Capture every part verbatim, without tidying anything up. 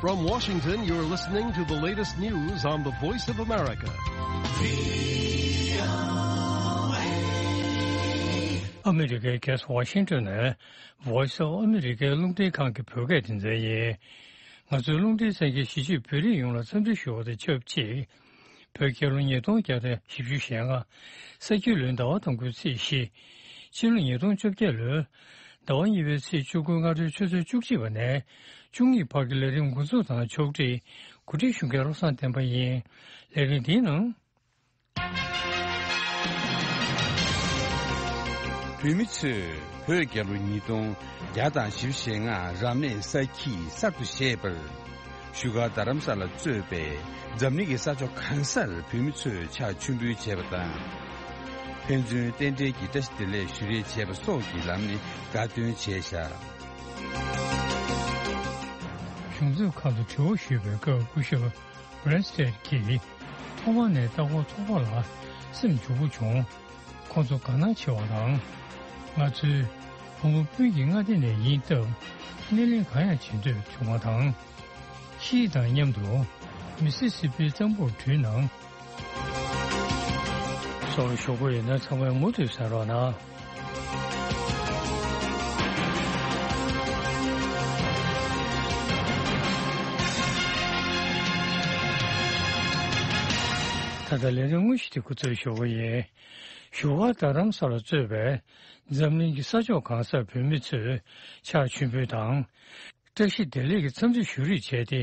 From Washington, you're listening to the latest news on the Voice of America. ཨ་མི་རི་ཀའི་རྒྱལ་ས་ཝ་ཤིང་ཏོན་ནས་Voice of America རླུང་འཕྲིན་ཁང་གི་བོད་སྐད་སྡེ་ཚན་ཡིན། ང་ཚོའི་རླུང་འཕྲིན་གསན་མཁན་གཞིས་བྱེས་བོད་རིགས་ཡོངས་ལ་འཚམས་འདྲི་ཞུ་བ་དང་ཆབས་ཅིག་བོད་རྒྱལ་ལོ་ཉིས་སྟོང་བརྒྱ་དང་བཞི་བཅུ་ཞེ་ལྔ། ས་ཁྱི་ལོའི་ཟླ་བ་དང་པོའི་ཚེས་བཞི། ཕྱི་ལོ་ཉིས་སྟོང་བཅོ་བརྒྱད་ལོའི་ཟླ་བ་གཉིས་པའི་ཚེས་བཅུ་དགུ་སྔ་དྲོའི་ཆུ་ཚོད་བཅུ་གཅིག་པ་ནས་བཅུ་གཉིས་བར་གྱི་ལས་རིམ་འགོ་འཛུགས་དང་ཕྱོགས་སྒྲིག་གོ་སྒྲིག་ཞུ་མཁན་བློ་བཟང་བསྟན་པ་ཡིན། ལས་རིམ་འདིའི་ནང་། བོད་མི་ཚོས་བོད་རྒྱལ་ལོ་ཉིས་སྟོང་བརྒྱ་དང་བཞི་བཅུ་ཞེ་ལྔ་རབ་གནས་ས་ཁྱི་གསར་དུ་བཞད་པར། བཞུགས་སྒར་རྡ་རམ་ས་ལ་གཙོས་པའི་འཛམ་གླིང་གི་ས་ཕྱོགས་གང་སར་བོད་མི་ཚོས་ཕྱག་མཆོད་འབུལ་བྱས་པ་དང་། ཕན་ཚུན་རྟེན་འབྲེལ་གྱི་བཀྲ་ཤིས་བདེ་ལེགས་ཞུ་རེས་བྱས་པ་སོགས་ཀྱི་ལམ་ནས་དགའ་སྟོན་བྱས་བཞག་གཞུང་ཚབ་ཁང་དུ་དྲི་བ་ཞུས་པའི་སྐབས་སྐུ་ཞབས་Branstad གྱིས། ཐོག་མ་ནས་ལྟ་སྐོར་ཚོགས་པ་ལ་སེམས་འཇུག་པོ་བྱུང་། ཁོང་ཚོ་དགའ་སྣང་ཆེ་བ་དང་། ང་ཚོའི་བུ་མོ་སྤུན་གྱི་མངའ་སྡེ་ནས་ཡིན་སྟབས། སྣེ་ལེན་གང་ཡང་བྱེད་འདོད་བྱུང་བ་དང་། ཤི་དང་མཉམ་དུ་མི་སི་སི་པིའི་གཙང་པོར་བྲོས་གནང་། སོགས་ཞུ་གི་ཡོད་ན་ཚང་མས་མུ་མཐུད་གསན་རོགས་གནང་། ད་ལྟ་ལས་རིམ་དངོས་གཞི་དེ་འགོ་འཛུགས་ཞུ་གི་ཡིན། བཞུགས་སྒར་རྡ་རམ་ས་ལ་གཙོས་པའི་འཛམ་གླིང་གི་ས་ཕྱོགས་གང་སར་བོད་མི་ཚོས་ཕྱག་མཆོད་འབུལ་དང་། བཀྲ་ཤིས་བདེ་ལེགས་ཀྱི་འཚམས་འདྲི་ཞུ་རེས་བྱས་ཏེ།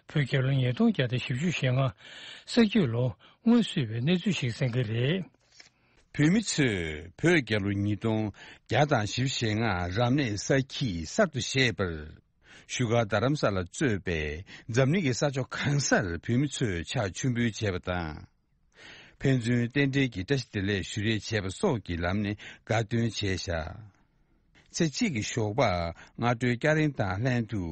བོད་རྒྱལ་ལོ་ཉིས་སྟོང་བརྒྱ་དང་བཞི་བཅུ་ཞེ་ལྔ་ས་ཁྱི་ལོ་སྔོན་བསུས་པའི་གནས་ཚུལ་ཞིག་གསན་གྱི་རེད། བོད་མི་ཚོས་བོད་རྒྱལ་ལོ་ཉིས་སྟོང་བརྒྱ་དང་བཞི་བཅུ་ཞེ་ལྔ་རབ་གནས་ས་ཁྱི་གསར་དུ་བཞད་པར། བཞུགས་སྒར་རྡ་རམ་ས་ལ་གཙོས་པའི་འཛམ་གླིང་གི་ས་ཕྱོགས་གང་སར་བོད་མི་ཚོས་ཕྱག་མཆོད་འབུལ་བྱས་པ་དང་། ཕན་ཚུན་རྟེན་འབྲེལ་གྱི་བཀྲ་ཤིས་བདེ་ལེགས་ཞུ་རེས་བྱས་པ་སོགས་ཀྱི་ལམ་ནས་དགའ་སྟོན་བྱས་བཞག་ཚེས་གཅིག་གི་ཞོགས་པ་སྔ་དྲོའི་སྐྱ་རེངས་དང་ལྷན་དུ།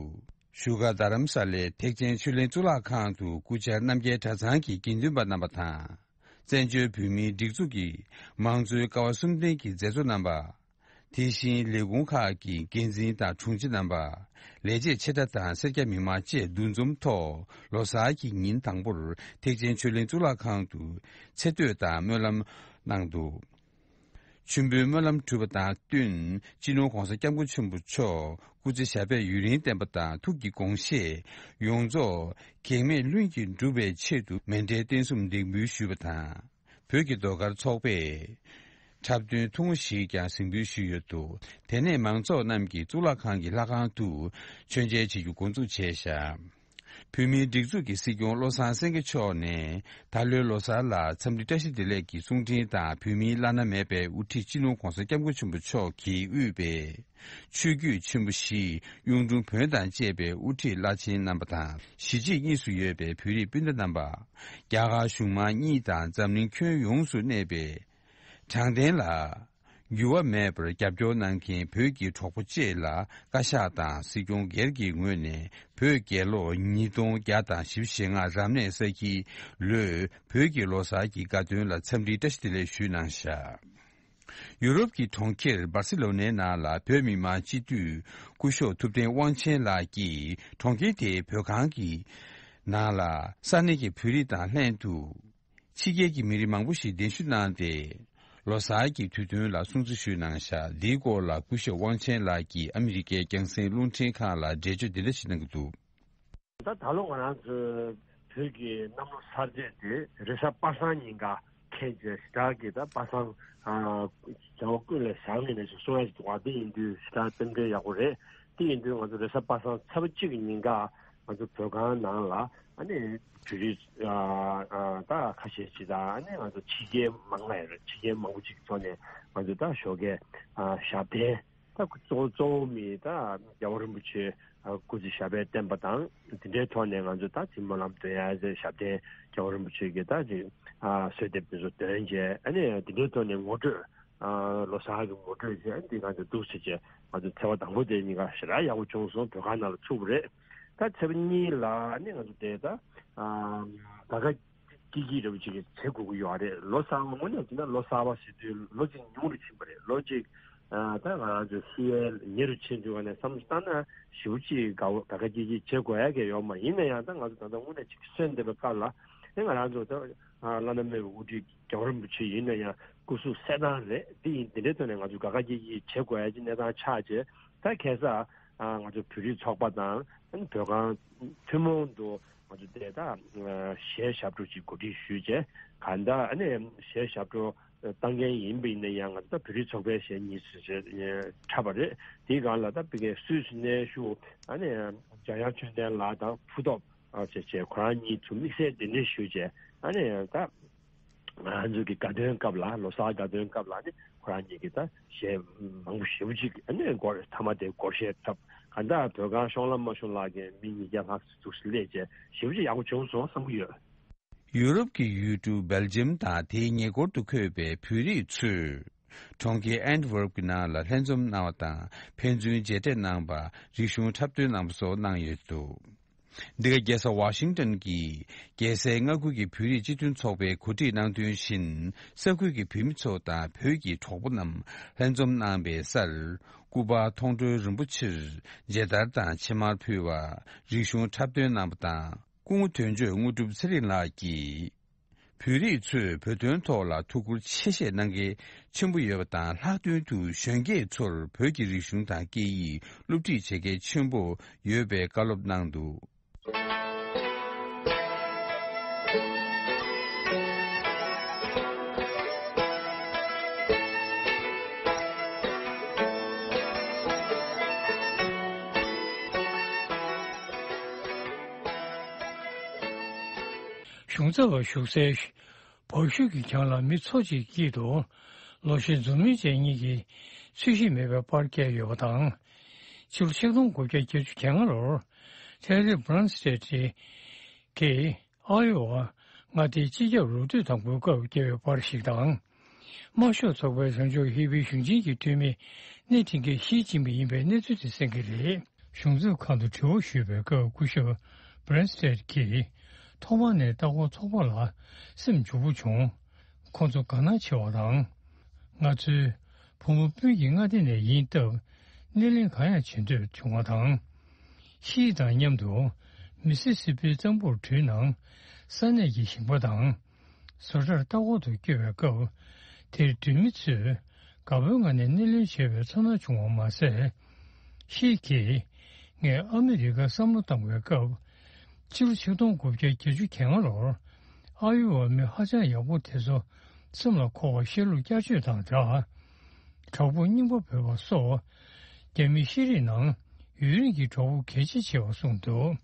བཞུགས་སྒར་རྡ་རམ་ས་ལའི་ཐེག་ཆེན་ཆོས་གླིང་གཙུག་ལག་ཁང་དུ་སྐུ་བཅར་རྣམ་རྒྱལ་གྲྭ་ཚང་གི་དགེ་འདུན་པ་རྣམ་པ་དང་། བཙན་བྱོལ་བོད་མིའི་སྒྲིག་འཛུགས་ཀྱི་མང་གཙོའི་ཀ་བ་གསུམ་ལྡན་གྱི་མཛད་གཙོ་རྣམ་པ། དེ་བཞིན་ལས་ཁུངས་ཁག་གི་འགན་འཛིན་དང་དྲུང་ཆེ་རྣམ་པ། ལས་བྱེད་ཆེ་ཕྲ་དང་སེར་སྐྱ་མི་མང་བཅས་འདུ་འཛོམས་ཐོག་ལོ་གསར་གྱི་ཉིན་དང་པོར་ཐེག་ཆེན་ཆོས་གླིང་གཙུག་ལག་ཁང་དུ་ཚེ་བསྟོད་དང་སྨོན་ལམ་གནང་འདུག་མཆོད་འབུལ་སྨོན་ལམ་གྲུབ་པ་དང་བསྟུན། སྤྱི་ནོར་༧གོང་ས་༧སྐྱབས་མགོན་ཆེན་པོ་མཆོག་སྐུ་ཚེ་ཞབས་པད་ཡུན་རིང་བརྟན་པ་དང་ཐུགས་ཀྱི་དགོངས་བཞེད་ཡོངས་རྫོགས་གེགས་མེད་ལྷུན་གྱིས་འགྲུབ་པའི་ཆེད་དུ་མཎྜལ་རྟེན་གསུམ་འདེགས་འབུལ་ཞུས་པ་དང་། བོད་ཀྱི་ཟློས་གར་ཚོགས་པས་འཁྲབ་སྟོན་ཐུང་ངུ་ཞིག་ཀྱང་གཟིགས་འབུལ་ཞུས་ཡོད་འདུག་དེ་ནས་མང་ཚོགས་རྣམས་ཀྱིས་གཙུག་ལག་ཁང་གི་ལྷ་ཁང་དུ་མཆོད་མཇལ་བྱེད་རྒྱུ་འགོ་འཛུགས་བྱས་བཞག་བོད་མིའི་སྒྲིག་འཛུགས་ཀྱི་སྲིད་སྐྱོང་བློ་བཟང་སེང་གེ་མཆོག་ནས་ད་ལོའི་ལོ་གསར་ལ་འཚམས་འདྲི་བཀྲ་ཤིས་བདེ་ལེགས་ཀྱི་གསུང་འཕྲིན་དང་། བོད་མིའི་བླ་ན་མེད་པའི་དབུ་ཁྲིད་སྤྱི་ནོར་༧གོང་ས་༧སྐྱབས་མགོན་ཆེན་པོ་མཆོག་གིས་དབུས་པའི་ཆོས་བརྒྱུད་ཆེན་པོ་བཞི། གཡུང་དྲུང་བོན་དང་བཅས་པའི་དབུ་ཁྲིད་བླ་ཆེན་རྣམ་པ་དང་། གཞིས་བྱེས་གཉིས་སུ་ཡོད་པའི་བོད་རིགས་སྤུན་ཟླ་རྣམ་པ། རྒྱ་གར་གཞུང་མང་གཉིས་དང་འཛམ་གླིང་ཁྱོན་ཡོངས་སུ་གནས་པའི་དྲང་བདེན་ལ་འགྱུར་བ་མེད་པར་རྒྱབ་སྐྱོར་གནང་མཁན་བོད་ཀྱི་གྲོགས་པོ་བཅས་ལ་བཀའ་ཤག་དང་སྲིད་སྐྱོང་སྒེར་གྱི་ངོས་ནས་བོད་རྒྱལ་ལོ་ཉིས་སྟོང་བརྒྱ་དང་བཞི་བཅུ་ཞེ་ལྔ་རབ་གནས་ས་ཁྱི་ལོའི་བོད་ཀྱི་ལོ་གསར་གྱི་དགའ་སྟོན་ལ་འཚམས་འདྲིའི་བཀྲ་ཤིས་བདེ་ལེགས་ཞུས་གནང་བཞག་ཡུ་རོབ་ཀྱི་གྲོང་ཁྱེར་སྦར་སེ་ལོ་ནའི་ནང་ལ་བོད་མི་མང་སྤྱི་འཐུས་སྐུ་ཞབས་ཐུབ་བསྟན་དབང་ཆེན་ལགས་ཀྱིས་གྲོང་ཁྱེར་དེའི་བོད་ཁང་གི་ནང་ལ་ས་གནས་ཀྱི་བོད་རིགས་དང་ལྷན་དུ། ཕྱི་རྒྱལ་གྱི་མི་རིགས་མང་པོ་ཞིག་གདན་ཞུ་གནང་སྟེ། ལོ་གསར་གྱི་དུས་སྟོན་ལ་སྲུང་བརྩི་ཞུས་གནང་བཞག་འདིའི་སྐོར་ལ་སྐུ་ཞབས་དབང་ཆེན་ལགས་ཀྱིས་ཨ་མི་རི་ཀའི་རྒྱང་སྲིང་རླུང་འཕྲིན་ཁང་ལ་འགྲེལ་བརྗོད་འདི་འདྲ་ཞིག་གནང་གི་འདུག་ད་ད་ལོ་ང་རང་ཚོའི་བོད་ཀྱི་གནམ་ལོ་གསར་བརྗེ་དེ་རེས་གཟའ་པ་སངས་ཉིན་ཀ་འཁེལ་རྗེས་ཞེ་དྲག་གི་ད་པ་སངས་ཨ་བྱ་བ་ཀུན་ལས་བཟང་ངེས་ནས་ཞེས་གསུང་ཡ་ཞིག་འདུག་བ། དེ་ཡིན་དུས་ཞེ་དྲག་རྟེན་འབྲེལ་ཡག་པོ་རེད། དེ་ཡིན་དུས་ང་ཚོ་རེས་གཟའ་པ་སངས་ཚེས་པ་གཅིག་གི་ཉིན་ཀ་ང་ཚོ་བོད་ཁང་ནང་ལ་ཨ་ནི་བོད་རིགས་ཨ་ཨ་ད་ཁ་ཤས་ཤིག་དང་ཨ་ནི་ང་ཚོ་ཕྱི་རྒྱལ་མང་ལ་ཡོད་རེད། ཕྱི་རྒྱལ་མང་པོ་ཅིག་ཐོག་ནས་ང་ཚོ་ད་ཞོགས་ཀས་ཨ་ཞབས་བརྟན་ད་གཙོ་གཙོ་བོ་མི་ད་རྒྱལ་བ་རིན་པོ་ཆེ་ཨ་སྐུ་ཚེ་ཞབས་པད་བརྟན་པ་དང་དེ་འདྲའི་ཐོག་ནས་ང་ཚོ་ད་ཅིག་སྨོན་ལམ་འདོན་ཡ་ཞབས་བརྟན་རྒྱལ་བ་རིན་པོ་ཆེ་གི་ད་ཅིག་ཨ་གསོལ་འདེབས་དེ་ཚོ་འདོན་བྱས་ཨ་ནི་དེ་འདྲའི་ཐོག་ནས་ངོ་སྤྲོད། ཨ་ལོ་གསར་གྱི་ངོ་སྤྲོད་བྱས་འདི་ང་ཚོ་འདུག་ཟེར་བྱས་ང་ཚོ་ཚེས་པ་དང་པོ་དེ་གཉིས་ཀ་ཞེ་དྲག་ཡག་པོ་བྱུང་སོང་། བོད་ཁང་ནང་ལ་ཚུགས་པ་རེད། ད་ཚེས་པ་གཉིས་ལ་ནི་ང་ཚོ་དེ་ད་ཨ་ད་ག་སྐྱིད་སྐྱིད་རེ་བ་ཅིག་གི་བྱེད་དགོས་ཀྱི་ཡོད་རེད། ལོ་གསར་པ་དངོས་གནས་བྱས་ན་ལོ་གསར་པ་ཟེར་དུས་ལོ་གཅིག་ཉུང་རུ་ཕྱིན་པ་རེད། ལོ་གཅིག་ ཨ་ད་ང་རང་ཚོ་ཤི་ཡའི་ཉེ་རུ་ཕྱིན་དུས་ཀ་ནས་བསམ་བློ་བཏང་ན་ཞེ་པོ་ཅིག་དགའ་བོ་དགའ་དགའ་སྐྱིད་སྐྱིད་བྱེད་དགོས་ཡ་གི་ཡོད་མ་ཡིན་ན་ཡང་། ད་ང་ཚོ་ད་ལྟ་དངོས་གནས་ཅིག་གསོན་བསྡད་པའི་སྐབས་ལ་ཨེ་ང་རང་ཚོ་ད་ཨ་བླ་ན་མེད་པའི་དབུ་ཁྲིད་རྒྱལ་བ་རིན་པོ་ཆེ་ཡིན་ན་ཡང་སྐུ་གཟུགས་གསལ་ཐང་རེད། འདི་ཡིན་འདི་འདྲའི་ཐོག་ནས་ང་ཚོ་དགའ་དགའ་སྐྱིད་སྐྱིད་བྱེད་དགོས་ཡ་ཅིག་གནས་སྟངས་ཆགས་བྱས། ད་ཁ་སང་ཨ་ང་ཚོ་བོད་རིགས་ཚོགས་པ་དང་ཨ་ནི་བོད་ཁང་ཐུན་མོང་དུ་ང་ཚོ་དེ་ད་གཞས་ཞབས་བྲོ་ཅིག་གོ་སྒྲིག་ཞུས་བྱས། གང་ལྟར་ཨ་ནི་གཞས་ཞབས་བྲོ་བཏང་མཁན་ཡིན་པ་ཡིན་ན་ཡང་། ང་ཚོ་ད་བོད་རིགས་ཚོགས་པའི་གཞས་གཉིས་ཙམ་ཞིག་འཁྲབ་པ་རེད། དེའི་སྒང་ལ་ད་ཕ་གིའི་སུད་སི་གནས་བཞུགས་ཨ་ནི་འཇམ་དབྱངས་ཆོས་ལྡན་ལགས་དང་ཕུ་ཐོབ་ཨ་བྱས་བྱས་ཁོ་རང་གཉིས་ཚུར་དམིགས་བསལ་གདན་འདྲེན་ཞུས་བྱས། ཨ་ནི་ད་ང་ཚོ་གི་དགའ་སྟོན་སྐབས་ལ། ལོ་གསར་དགའ་སྟོན་སྐབས་ལ་ནི་ཁོ་རང་གཉིས་ཀྱིས་ད་གཞས་མང་པོ་ཞེ་པོ་ཅིག་ཨ་ནི་སྒོར་མཐའ་མ་དེ་སྒོར་གཞས་འཁྲབ། གང་ལྟར་བོད་ཁང་ཤོང་ལམ་མ་ཤོང་ལག་གི་མི་ཉིས་བརྒྱ་ལྷག་ཙམ་འདུག་སེ་སླེབས་བྱས་ཞེ་པོ་ཅིག་ཡག་པོ་བྱུང་སོང་བསམ་གྱི་ཡོད། ཡུ་རོབ་ཀྱི་ཡུལ་གྲུ་སྦེལ་ཇམ་དང་དེའི་ཉེ་འཁོར་དུ་འཁོད་པའི་བོད་རིགས་ཚོས་གྲོང་ཁྱེར་ཨན་ཝརབ་ཀྱི་ནང་ལ་ལྷན་འཛོམས་གནང་བ་དང་། ཕན་ཚུན་མཇལ་འཕྲད་གནང་པ། རིག་གཞུང་འཁྲབ་སྟོན་གནང་པ་སོགས་གནང་ཡོད་འདུག་འདི་ག་རྒྱལ་ས་ཝ་ཤིང་ཏོན་གྱི་རྒྱལ་སའི་མངའ་ཁུལ་གྱི་བོད་རིགས་སྤྱི་མཐུན་ཚོགས་པས་གོ་སྒྲིག་གནང་དོན་བཞིན། ས་ཁུལ་གྱི་བོད་མི་ཚོ་དང་བོད་ཀྱི་གྲོགས་པོ་རྣམས་ལྷན་འཛོམས་གནང་པའི་སར། སྐུ་པར་མཐོང་གྲོལ་རིན་པོ་ཆེར་མཇལ་དར་དང་ཕྱེ་མར་ཕུལ་བ། རིག་གཞུང་འཁྲབ་སྟོན་གནང་པ་དང་། སྐུ་ངོ་དོན་གཅོད་དངོས་གྲུབ་ཚེ་རིང་ལགས་ཀྱིས། བོད་རིགས་ཚོས་བོད་དོན་ཐོག་ལ་ཐུགས་ཁུར་ཆེ་བཞེས་གནང་མཁན་ཆེན་པོ་ཡོད་པ་དང་། ལྷག་དོན་དུ་གཞོན་སྐྱེས་ཚོར་བོད་ཀྱི་རིག་གཞུང་དང་སྐད་ཡིག་སློབ་ཁྲིད་བྱེད་མཁན་ཆེན་པོ་ཡོད་པའི་བཀའ་སློབ་གནང་འདུག་གཞུང་ཚབ་པ་བཞུགས་སའི་བག་ཤུབས་ཀྱི་གྱང་ལ་མི་ཚོ་གཅིག་དཀྱིལ་དུ་ལོ་ཤས་འཛུམ་གླིང་ཅན་གཉིས་ཀྱིས་ཚུལ་བཞིན་མེད་པའི་པར་བཀལ་ཡོད་པ་དང་། ཕྱི་ལོ་ཆིག་སྟོང་དགུ་བརྒྱ་བརྒྱད་ཅུ་གྱ་ལྔ་ལོར་ཐེ་རི་བྷི་རན་སི་ཊེ་ཊི་གིས་ཨ་ཡོ་ཝ་མངའ་སྡེའི་སྤྱི་ཁྱབ་ལོ་དུས་དང་པོའི་སྐབས་བཀལ་བའི་པར་ཞིག་དང་། དམར་ཤོག་ཚོགས་པའི་ལྷན་ཚོགས་ཧི་པི་གཞུང་ཆེན་གྱི་འཐུས་མི་སྣེ་ཐིང་གེ་ཤི་ཅིན་ཕིང་ཡིན་པའི་གནས་ཚུལ་དེ་གསན་གྱི་རེད། གཞུང་ཚབ་ཁང་དུ་དྲི་བ་ཞུས་པའི་སྐབས་སྐུ་ཞབས་བྷི་རན་སི་ཊེ་ཊི་གིས། ཐོག་མར་ནས་ལྟ་སྐོར་ཚོགས་པ་ལ་སེམས་འཇུག་པོ་བྱུང་། ཁོང་ཚོ་དགའ་སྣང་ཆེ་བ་དང་། ང་ཚོའི་བུ་མོ་སྤུན་གྱི་མངའ་སྡེ་ནས་ཡིན་སྟབས། སྣེ་ལེན་གང་ཡང་བྱེད་འདོད་བྱུང་བ་དང་། ཤི་དང་མཉམ་དུ་མི་སི་སི་པིའི་གཙང་པོར་འགྲུལ་ནས། ས་གནས་ཀྱི་ཞིང་པ་དང་བཟོ་གྲྭར་ལྟ་སྐོར་དུ་བསྐྱོད་པའི་སྐབས། དེར་འགྲུལ་མི་ཚོས་དགའ་པོའི་ངང་ནས་སྣེ་ལེན་བྱས་པའི་ཚོར་སྣང་བྱུང་བ་མ་ཟད། ཤི་ཀྱིས། ངས་ཨ་མི་རི་ཀར་བསམ་བློ་བཏང་བའི་སྐབས། ཕྱི་ལོ་ཆིག་སྟོང་དགུ་བརྒྱ་བརྒྱད་ཅུ་གྱ་ལྔ་ལོར། ཨ་ཡོ་ཝའི་མི་ཧ་ཅང་ཡག་པོ་དེ་ཚོ་སེམས་ལ་འཁོར་བ་བཤད་ལུགས་བསྐྱར་བཅོས་དང་སྦྲགས། བྲག་ཕུག་རྙིང་པ་བོད་པ་སོགས། རྒྱ་མིའི་ཤེས་རིག་ནང་ཡུན་རིང་གི་གྲོགས་པོ་གལ་ཆེ་ཆེ་བ་གསུངས་འདུག་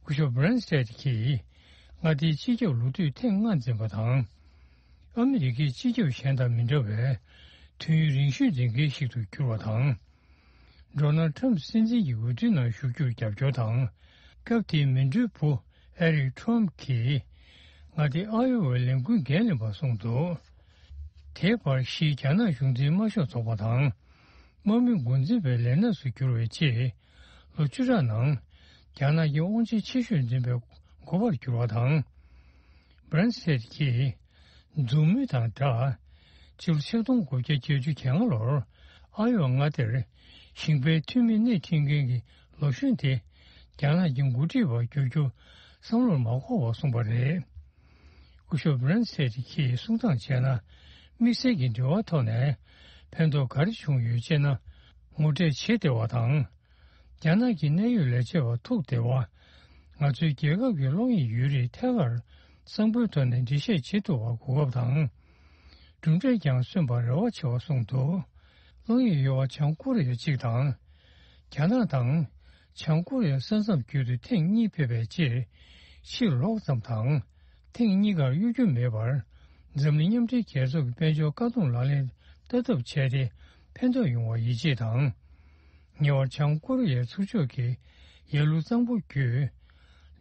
སྐུ་ཞབས་བྷི་རན་སི་ཊེ་ཊི་གིས། མངའ་སྡེའི་སྤྱི་ཁྱབ་ལོ་དུས་ཐེངས་ལྔ་འཛིན་པ་དང་། ཨ་མི་རི་ཀའི་སྤྱི་ཁྱབ་གཞན་དང་མི་འདྲ་བའི་དུས་ཡུན་རིང་ཤོས་འཛིན་མཁན་ཞིག་ཏུ་གྱུར་བ་དང་། ཌོ་ནལ་ཊམ་སྲིད་འཛིན་གྱི་འོས་བསྡུ་ནང་ཞུགས་རྒྱུར་རྒྱབ་སྐྱོར་དང་། སྐབས་དེའི་མི་འགྲུལ་བུ་ཨེ་རིག་ཊམ་གྱིས། མངའ་སྡེ་ཨ་ཡོ་ཝའི་ལས་འགུལ་འགན་ལེན་པར་གསུངས་འདུག་དེའི་བར་ཤིས་རྒྱ་ནག་གཞུང་འཛིན་དམར་ཤོག་ཚོགས་པ་དང་། དམག་མི་འགོ་འཛིན་པའི་ལས་སྣེ་སུ་གྱུར་བའི་རྗེས། ལོ་བཅུ་ཕྲག་ནང་། རྒྱ་ནག་གི་དབང་ཆ་ཆེ་ཤོས་འཛིན་པའི་འགོ་པར་གྱུར་བ་དང་། བྷི་རན་སི་ཊེ་ཊི་གིས། མཛུབ་མོ་དང་སྦྲགས། ཕྱི་ལོ་ཆིག་སྟོང་དགུ་བརྒྱ་བརྒྱད་ཅུ་གྱ་ལྔ་ལོར། ཨ་ཡོ་མངའ་སྡེར། ཞིང་པའི་འཐུས་མི་སྣེ་ཁྲིད་མཁན་གྱི་ལོ་གཞོན་དེ། རྒྱ་ནག་གི་འགོ་ཁྲིད་པར་འགྱུར་རྒྱུ། བསམ་བློར་མ་འཁོར་བར་གསུངས་པ་རེད། སྐུ་ཞབས་བྷི་རན་སི་ཊེ་ཊི་གིས་གསུང་སྟངས་བྱས་ན། དམིགས་བསལ་གྱི་འབྲེལ་བ་ཐོག་ནས། ཕན་ཐོགས་ག་རེ་བྱུང་ཡོད་ཅེ་ན། ངོ་སྤྲོད་བྱེད་བདེ་བ་དང་། རྒྱ་ནག་གི་གནད་ཡོད་ལས་བྱེད་པ་ཐུག་བདེ་བ། ང་ཚོའི་རྒྱལ་ཁབ་ཀྱི་གློག་བརྙན་ཡུན་རིང་ཐད་ཀར་གསང་ཕོའི་ཐོག་ནས་འགྲེལ་བཤད་བྱེད་ཐུབ་པར་གོ་སྐབས་དང་། གྲུབ་འབྲས་ཀྱང་སོན་པར་རེ་བ་ཆེ་བ་གསུངས་འདུག་གློག་བརྙན་ཡོད་པ་བྱང་ཀོ་རི་ཡ་གཅིག་དང་། རྒྱ་ནག་དང་། བྱང་ཀོ་རི་ཡ་ས་མཚམས་བརྒྱུད་དུ་ཐེངས་གཉིས་ཕེབས་པའི་རྗེས། ཕྱིར་ལོག་ཙམ་དང་། ཐེངས་གཉིས་ཀར་གཡོལ་རྒྱུ་མེད་པར། འཛམ་གླིང་མཉམ་འབྲེལ་རྒྱལ་ཚོགས་ཀྱི་དཔལ་འབྱོར་བཀག་སྡོམ་ལག་ལེན་བསྟར་ཐབས་བྱས་ཏེ། ཕན་ཐོགས་ཡོང་བར་ཡིད་ཆེས་དང་། ཉེ་བར་བྱང་ཀོ་རི་ཡའི་ཚུར་ཕྱོགས་ཀྱི་ཡར་ཀླུང་གཙང་པོ་བརྒྱུད།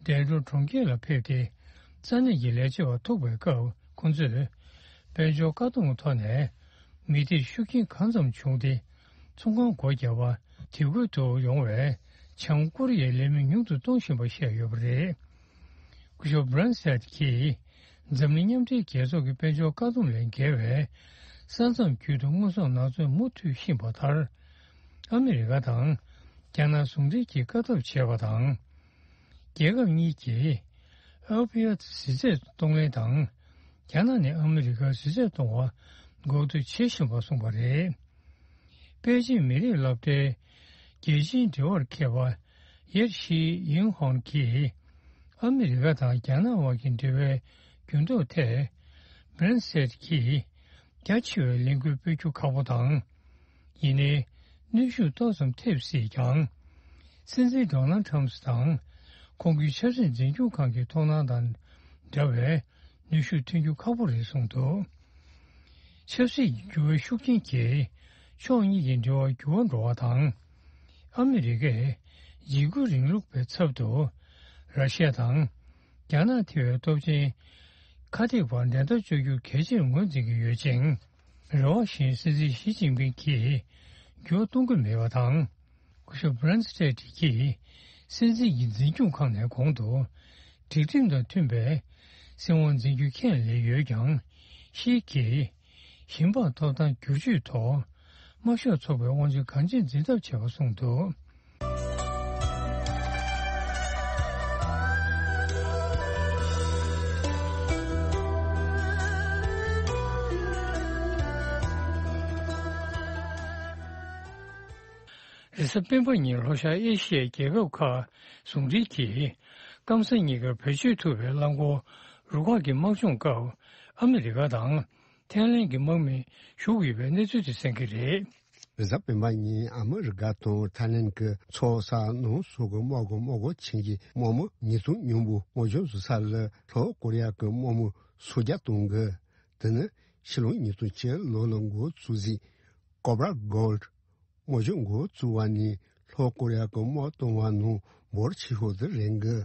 ལྡེན་གྲོང་གྲོང་ཁྱེར་ལ་ཕེབས་ཏེ། ས་གནས་ཀྱི་ལས་བྱེད་པ་ཐུག་པའི་སྐབས་ཁོང་ཚོས། དཔལ་འབྱོར་བཀག་སྡོམ་གྱི་ཐོག་ནས། མི་སྡེར་ཤུགས་རྐྱེན་གང་ཙམ་བྱུང་སྟེ། ཚོང་ཁང་སྒོ་བརྒྱབ་པ། དེ་ཁུལ་དུ་ཡོང་བའི་བྱང་ཀོ་རི་ཡའི་ལས་མི་ཉུང་དུ་གཏོང་བཞིན་པ་བཤད་ཡོད་པ་རེད། སྐུ་ཞབས་བྷི་རན་སི་ཊེ་ཊི་གིས། འཛམ་གླིང་མཉམ་འབྲེལ་རྒྱལ་ཚོགས་ཀྱི་དཔལ་འབྱོར་བཀག་སྡོམ་ལས་འགལ་བའི། ས་མཚམས་བརྒྱུད་དུ་དངོས་ཟོག་ནག་ཚོས་མུ་མཐུད་ཕྱིན་པ་ལྟར། ཨ་མི་རི་ཀ་དང་རྒྱ་ནག་ཟུང་འབྲེལ་གྱིས་བཀག་ཐབས་བྱས་པ་དང་། རྒྱལ་ཁབ་གཉིས་ཀྱིས་ཨོ་པི་ཡ་ཛི་རྫས་གཏོང་ལེན་དང་། རྒྱ་ནག་ནས་ཨ་མི་རི་ཀར་ཟས་རིགས་གཏོང་བར་འགོག་སྡུད་བྱེད་བཞིན་པ་གསུངས་པ་རེད། པེ་ཅིན་མི་རིགས་སློབ་གྲྭའི་རྒྱལ་སྤྱིའི་འབྲེལ་བར་མཁས་པ་ཡེར་ཤི་ཡིན་ཧོན་གྱིས། ཨ་མི་རི་ཀ་དང་རྒྱ་ནག་དབར་གྱི་འབྲེལ་བའི་འགྱུར་ལྡོག་ཐད། བྷི་རན་སེད་ཀྱིས་རྒྱ་ཆེ་བའི་ལས་འགུལ་སྤེལ་རྒྱུ་ཁག་པོ་དང་། ཡིན་ནའི། གནོན་ཤུགས་ཏོག་ཙམ་ཐེབས་སྲིད་ཀྱང་། སྲིད་འཛིན་ཌོ་ནལ་ཁྲམ་དང་། ཁོང་གི་ཆབ་སྲིད་འཛིན་སྐྱོང་ཁང་གི་མཐོང་སྣང་དང་འདྲ་བའི་གནོན་ཤུགས་ཐོན་རྒྱུ་ཁག་པོ་རེད་གསུངས་འདུག། ཆབ་སྲིད་ཀྱི་འགྱུར་བའི་ཤུགས་རྐྱེན་གྱིས་ཕྱོགས་གཉིས་ཀྱི་འབྲེལ་བ་འགྱུར་བ་འགྲོ་བ་དང་། ཨ་མི་རི་ཀས་འཇིགས་སྐུལ་རིང་ལུགས་པའི་ཚབ་ཏུ་ར་ཤི་ཡ་དང་རྒྱ་ནག་ཐེ་བའི་སྟོབས་ཆེན་ཁ་ཐེག་པར་འགྲན་ཟླ་སྤྲོད་རྒྱུ་གལ་ཆེར་ངོས་འཛིན་གྱི་ཡོད་ཅིང་། རེ་བ་བཞིན་སྲིད་འཛིན་ཞི་ཅིན་ཕིང་གིས་འགྱུར་བ་གཏོང་གི་མེད་པ་དང་། སྐུ་ཞབས་བྷི་རན་སི་ཊེ་ཊི་གིས་སྲིད་འཛིན་གྱི་འཛིན་སྐྱོང་ཁང་ནས་གོང་དུ་སྒྲིག་ཁྲིམས་དང་མཐུན་པའི་སྲིད་དབང་འཛིན་རྒྱུ་ཁས་ལེན་ཡོད་ཀྱང་། ཤིས་ཀྱིས་ཞིང་པར་ཐོབ་ཐང་བསྒྱུར་བཅོས་ཐོག་དམར་ཤོག་ཚོགས་པའི་དབང་ཆ་གང་ཅི་འཛིན་ཐབས་བྱས་པ་གསུངས་འདུག། རེས་གཟའ་སྤེན་པ་ཉིན་ལྷོ་ཤར་ཨེ་ཤི་ཡའི་རྒྱལ་ཁབ་ཁག་ཟུང་འབྲེལ་གྱིས་སྐམ་ས་གཉིས་ཀར་བེད་སྤྱོད་ཐུབ་པའི་རླངས་འཁོར་རུ་ཁག་གི་དམག་སྦྱོང་སྐབས་ཨ་མི་རི་ཀ་དང་ཐའི་ལན་གྱི་དམག་མི་ཞུགས་ཡོད་པའི་གནས་ཚུལ་དེ་གསན་གྱི་རེད། རེས་གཟའ་སྤེན་པ་ཉིན་ཨ་མི་རི་ཀ་དང་ཐའི་ལན་གྱི་མཚོ་ས་ནང་སོགས་ཀྱི་དམག་གི་དམག་སྒར་ཆེན་གྱི་དམག་མི་ཉིས་སྟོང་སྙོམས་པོ་དམག་སྦྱོང་བཟོ་ས་ལ་ལྷོ་ཀོ་རི་ཡ་གི་དམག་མི་སུམ་བརྒྱ་གཏོང་གི། དེ་ནི་ཕྱི་ལོ་ཉིས་སྟོང་བཅུ་ལོ་ལ་འགོ་བཙུགས་རྗེས། ཀོབ་ར་གོལ་དམག་སྦྱོང་འགོ་བཙུགས་པ་ནི་ལྷོ་ཀོ་རི་ཡ་གི་དམག་གཏོང་བ་ནང་འབོར་ཆེ་ཤོས་དེ་རེད་འགི།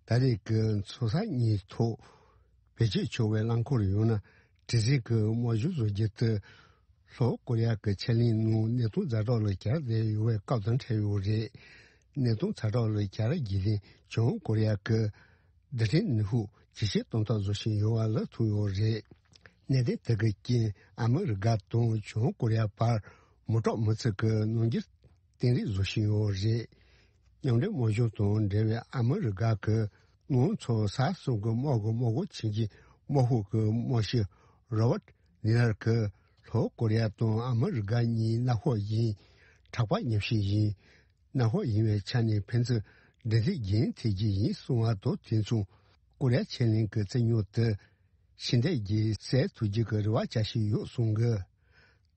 ད་རེས་ཀྱི་མཚོ་ས་གཉིས་ཐོག་བེད་སྤྱོད་ཆོག་པའི་རླངས་འཁོར་ཡང་ན་དྲི་ཟའི་གི་དམག་སྦྱོང་བཟོ་རྒྱུ་དེ། ལྷོ་ཀོ་རི་ཡ་གི་ཆད་ལན་ནང་གནས་སྟངས་ཛ་དྲག་ལ་གྱར་བསྡད་ཡོད་པའི་སྐབས་དང་འཕྲད་ཡོད་རེད། གནས་སྟངས་ཛ་དྲག་ལ་གྱར་རྒྱུ་དེ་བྱང་ཀོ་རི་ཡ་གི་རྡུལ་ཕྲན་ནུས་ཤུགས་ཇེ་ཆེར་གཏོང་ཐབས་བཟོ་བཞིན་ཡོད་པ་ལ་ཐུག་ཡོད་རེད། གནད་དོན་དེ་གི་རྐྱེན་ཨ་མི་རི་ཀ་དང་བྱང་ཀོ་རི་ཡ་བར་མི་དྲག་མི་ཚིག་གི་ནང་འགྱུར་གཏན་རིགས་བཟོ་བཞིན་ཡོད་རེད། མཉམ་འབྲེལ་དམག་སྦྱོང་དང་འབྲེལ་བའི་ཨ་མི་རི་ཀ་གི་ནང་མཚོ་ས་གསུམ་གྱི་དམག་གི་དམག་སྒར་ཆེན་གྱི་དམག་ཤོག་གི་དམག་སྤྱི་རོ་བར་ནི་ལར་གྱིས་ལྷོ་ཀོ་རི་ཡ་དང་ཨ་མི་རི་ཀ་གཉིས་མནའ་ཤོག་བཞིན་གྲགས་པ་མཉམ་བཞིན་ཡིན། མནའ་ཤོག་ཡིན་པའི་ཆ་ནས་ཕན་ཚུན་འབྲེལ་མཐུད་རྒྱུན་མཐུད་ཀྱི་ཡིན་གསུང་བ་དང་དུས་མཚུངས་ཀོ་རི་ཡ་ཆད་ལན་གྱི་རྩོད་རྙོག་དེ་ཕྱི་འཐེན་གྱིས་སེལ་ཐུབ་རྒྱུ་གི་རེ་བ་བྱ་བཞིན་ཡོད་གསུང་གི།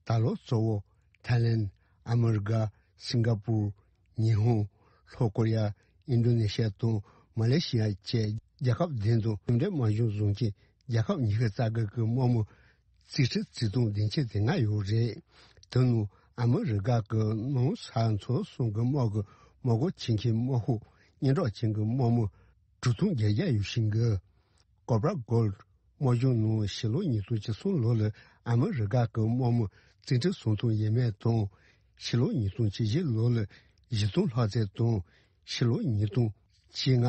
ད་ལོ་གཙོ་བོ་ཐའི་ལན། ཨ་མི་རི་ཀ། སིང་ག་པུར། ཉི་ཧོང་། ལྷོ་ཀོ་རི་ཡ། ཨིན་ཌོ་ནེ་ཤི་ཡ་དང་མ་ལེ་ཤི་ཡ་བཅས་རྒྱལ་ཁབ་བདུན་དང་མཉམ་འབྲེལ་དམག་སྦྱོང་བཟུང་གིས་རྒྱལ་ཁབ་ཉི་ཤུ་རྩ་དགུ་གི་དམག་མི་རྩིས་ཁྲི་རྩིས་སྟོང་བདུན་ཅུ་དོན་ལྔ་ཡོད་རེད། དེ་ནང་ཨ་མི་རི་ཀ་གི་ནང་ས་མཚོ་གསུམ་གྱི་དམག་གི་དམག་སྒར་ཆེན་གྱི་དམག་ཤོག་སྙན་གྲགས་ཅན་གྱི་དམག་མི་དྲུག་སྟོང་བརྒྱད་བརྒྱ་ཡོད་བཞིན་གི། ཀོབ་ར་གོལ་དམག་སྦྱོང་ནང་ཕྱི་ལོ་ཉིས་སྟོང་བཅུ་གསུམ་ལོ་ལ་ཨ་མི་རི་ཀ་གི་དམག་མི་རྩིས་ཁྲི་སུམ་སྟོང་ཡས་མས་དང་། ཕྱི་ལོ་ཉིས་སྟོང་བཅུ་བཞི་ལོ་ལ་བཞི་སྟོང་ལྷག་ཙམ་དང་། ཕྱི་ལོ་ཉིས་སྟོང་བཅོ་ལྔ།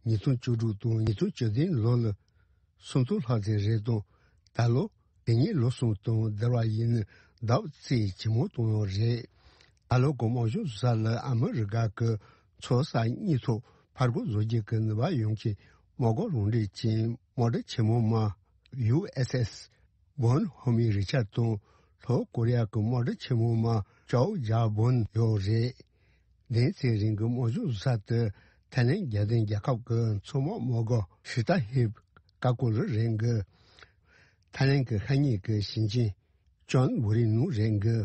ཉིས་སྟོང་བཅུ་དྲུག་དང་ཉིས་སྟོང་བཅུ་བདུན་ལོ་ལ་སུམ་སྟོང་ལྷག་ཙམ་རེད་དང་། ད་ལོ་དེ་ཉིད་ལོ་གསུམ་དང་བསྡུར་བ་ཡིན་ན་ལྡབ་རྩིས་ཇེ་མང་གཏོང་ཡོད་རེད། ད་ལོ་གི་དམག་སྦྱོང་བཟོ་ས་ལ་ཨ་མི་རི་ཀ་གི་མཚོ་ས་གཉིས་ཐོག་ཕར་རྒོལ་བཟོ་རྒྱུ་གི་ནུས་པ་ཡོད་མཁན་དམག་སྒར་རང་འགྲེལ་ཅན་དམག་གྲུ་ཆེན་མོ་དམག་ཡུ་ཨེས་ཨེས་བོན་ཧོ་མི་རི་ཆར་དང་ལྷོ་ཀོ་རི་ཡ་གི་དམག་གྲུ་ཆེན་མོ་དམག་ཅའོ་ཇཱ་བོན་ཡོད་རེད། བདུན་ཚེ་རིང་གི་དམག་སྦྱོང་བཟོ་ས་དེ་ཐའི་ལན་རྒྱལ་བསྟན་རྒྱལ་ཁབ་ཀྱི་མཚོ་དམག་དམག་སྒར་ཧྲི་ཏཱ་ཧིབ་ཀ་ཀོ་ལི་རེད་འགི། ཐའི་ལན་གྱི་ཤར་ཉེ་གི་ཞིང་ཆེན་ཅོན་ཝུ་རི་ནུ་རེད་འགི།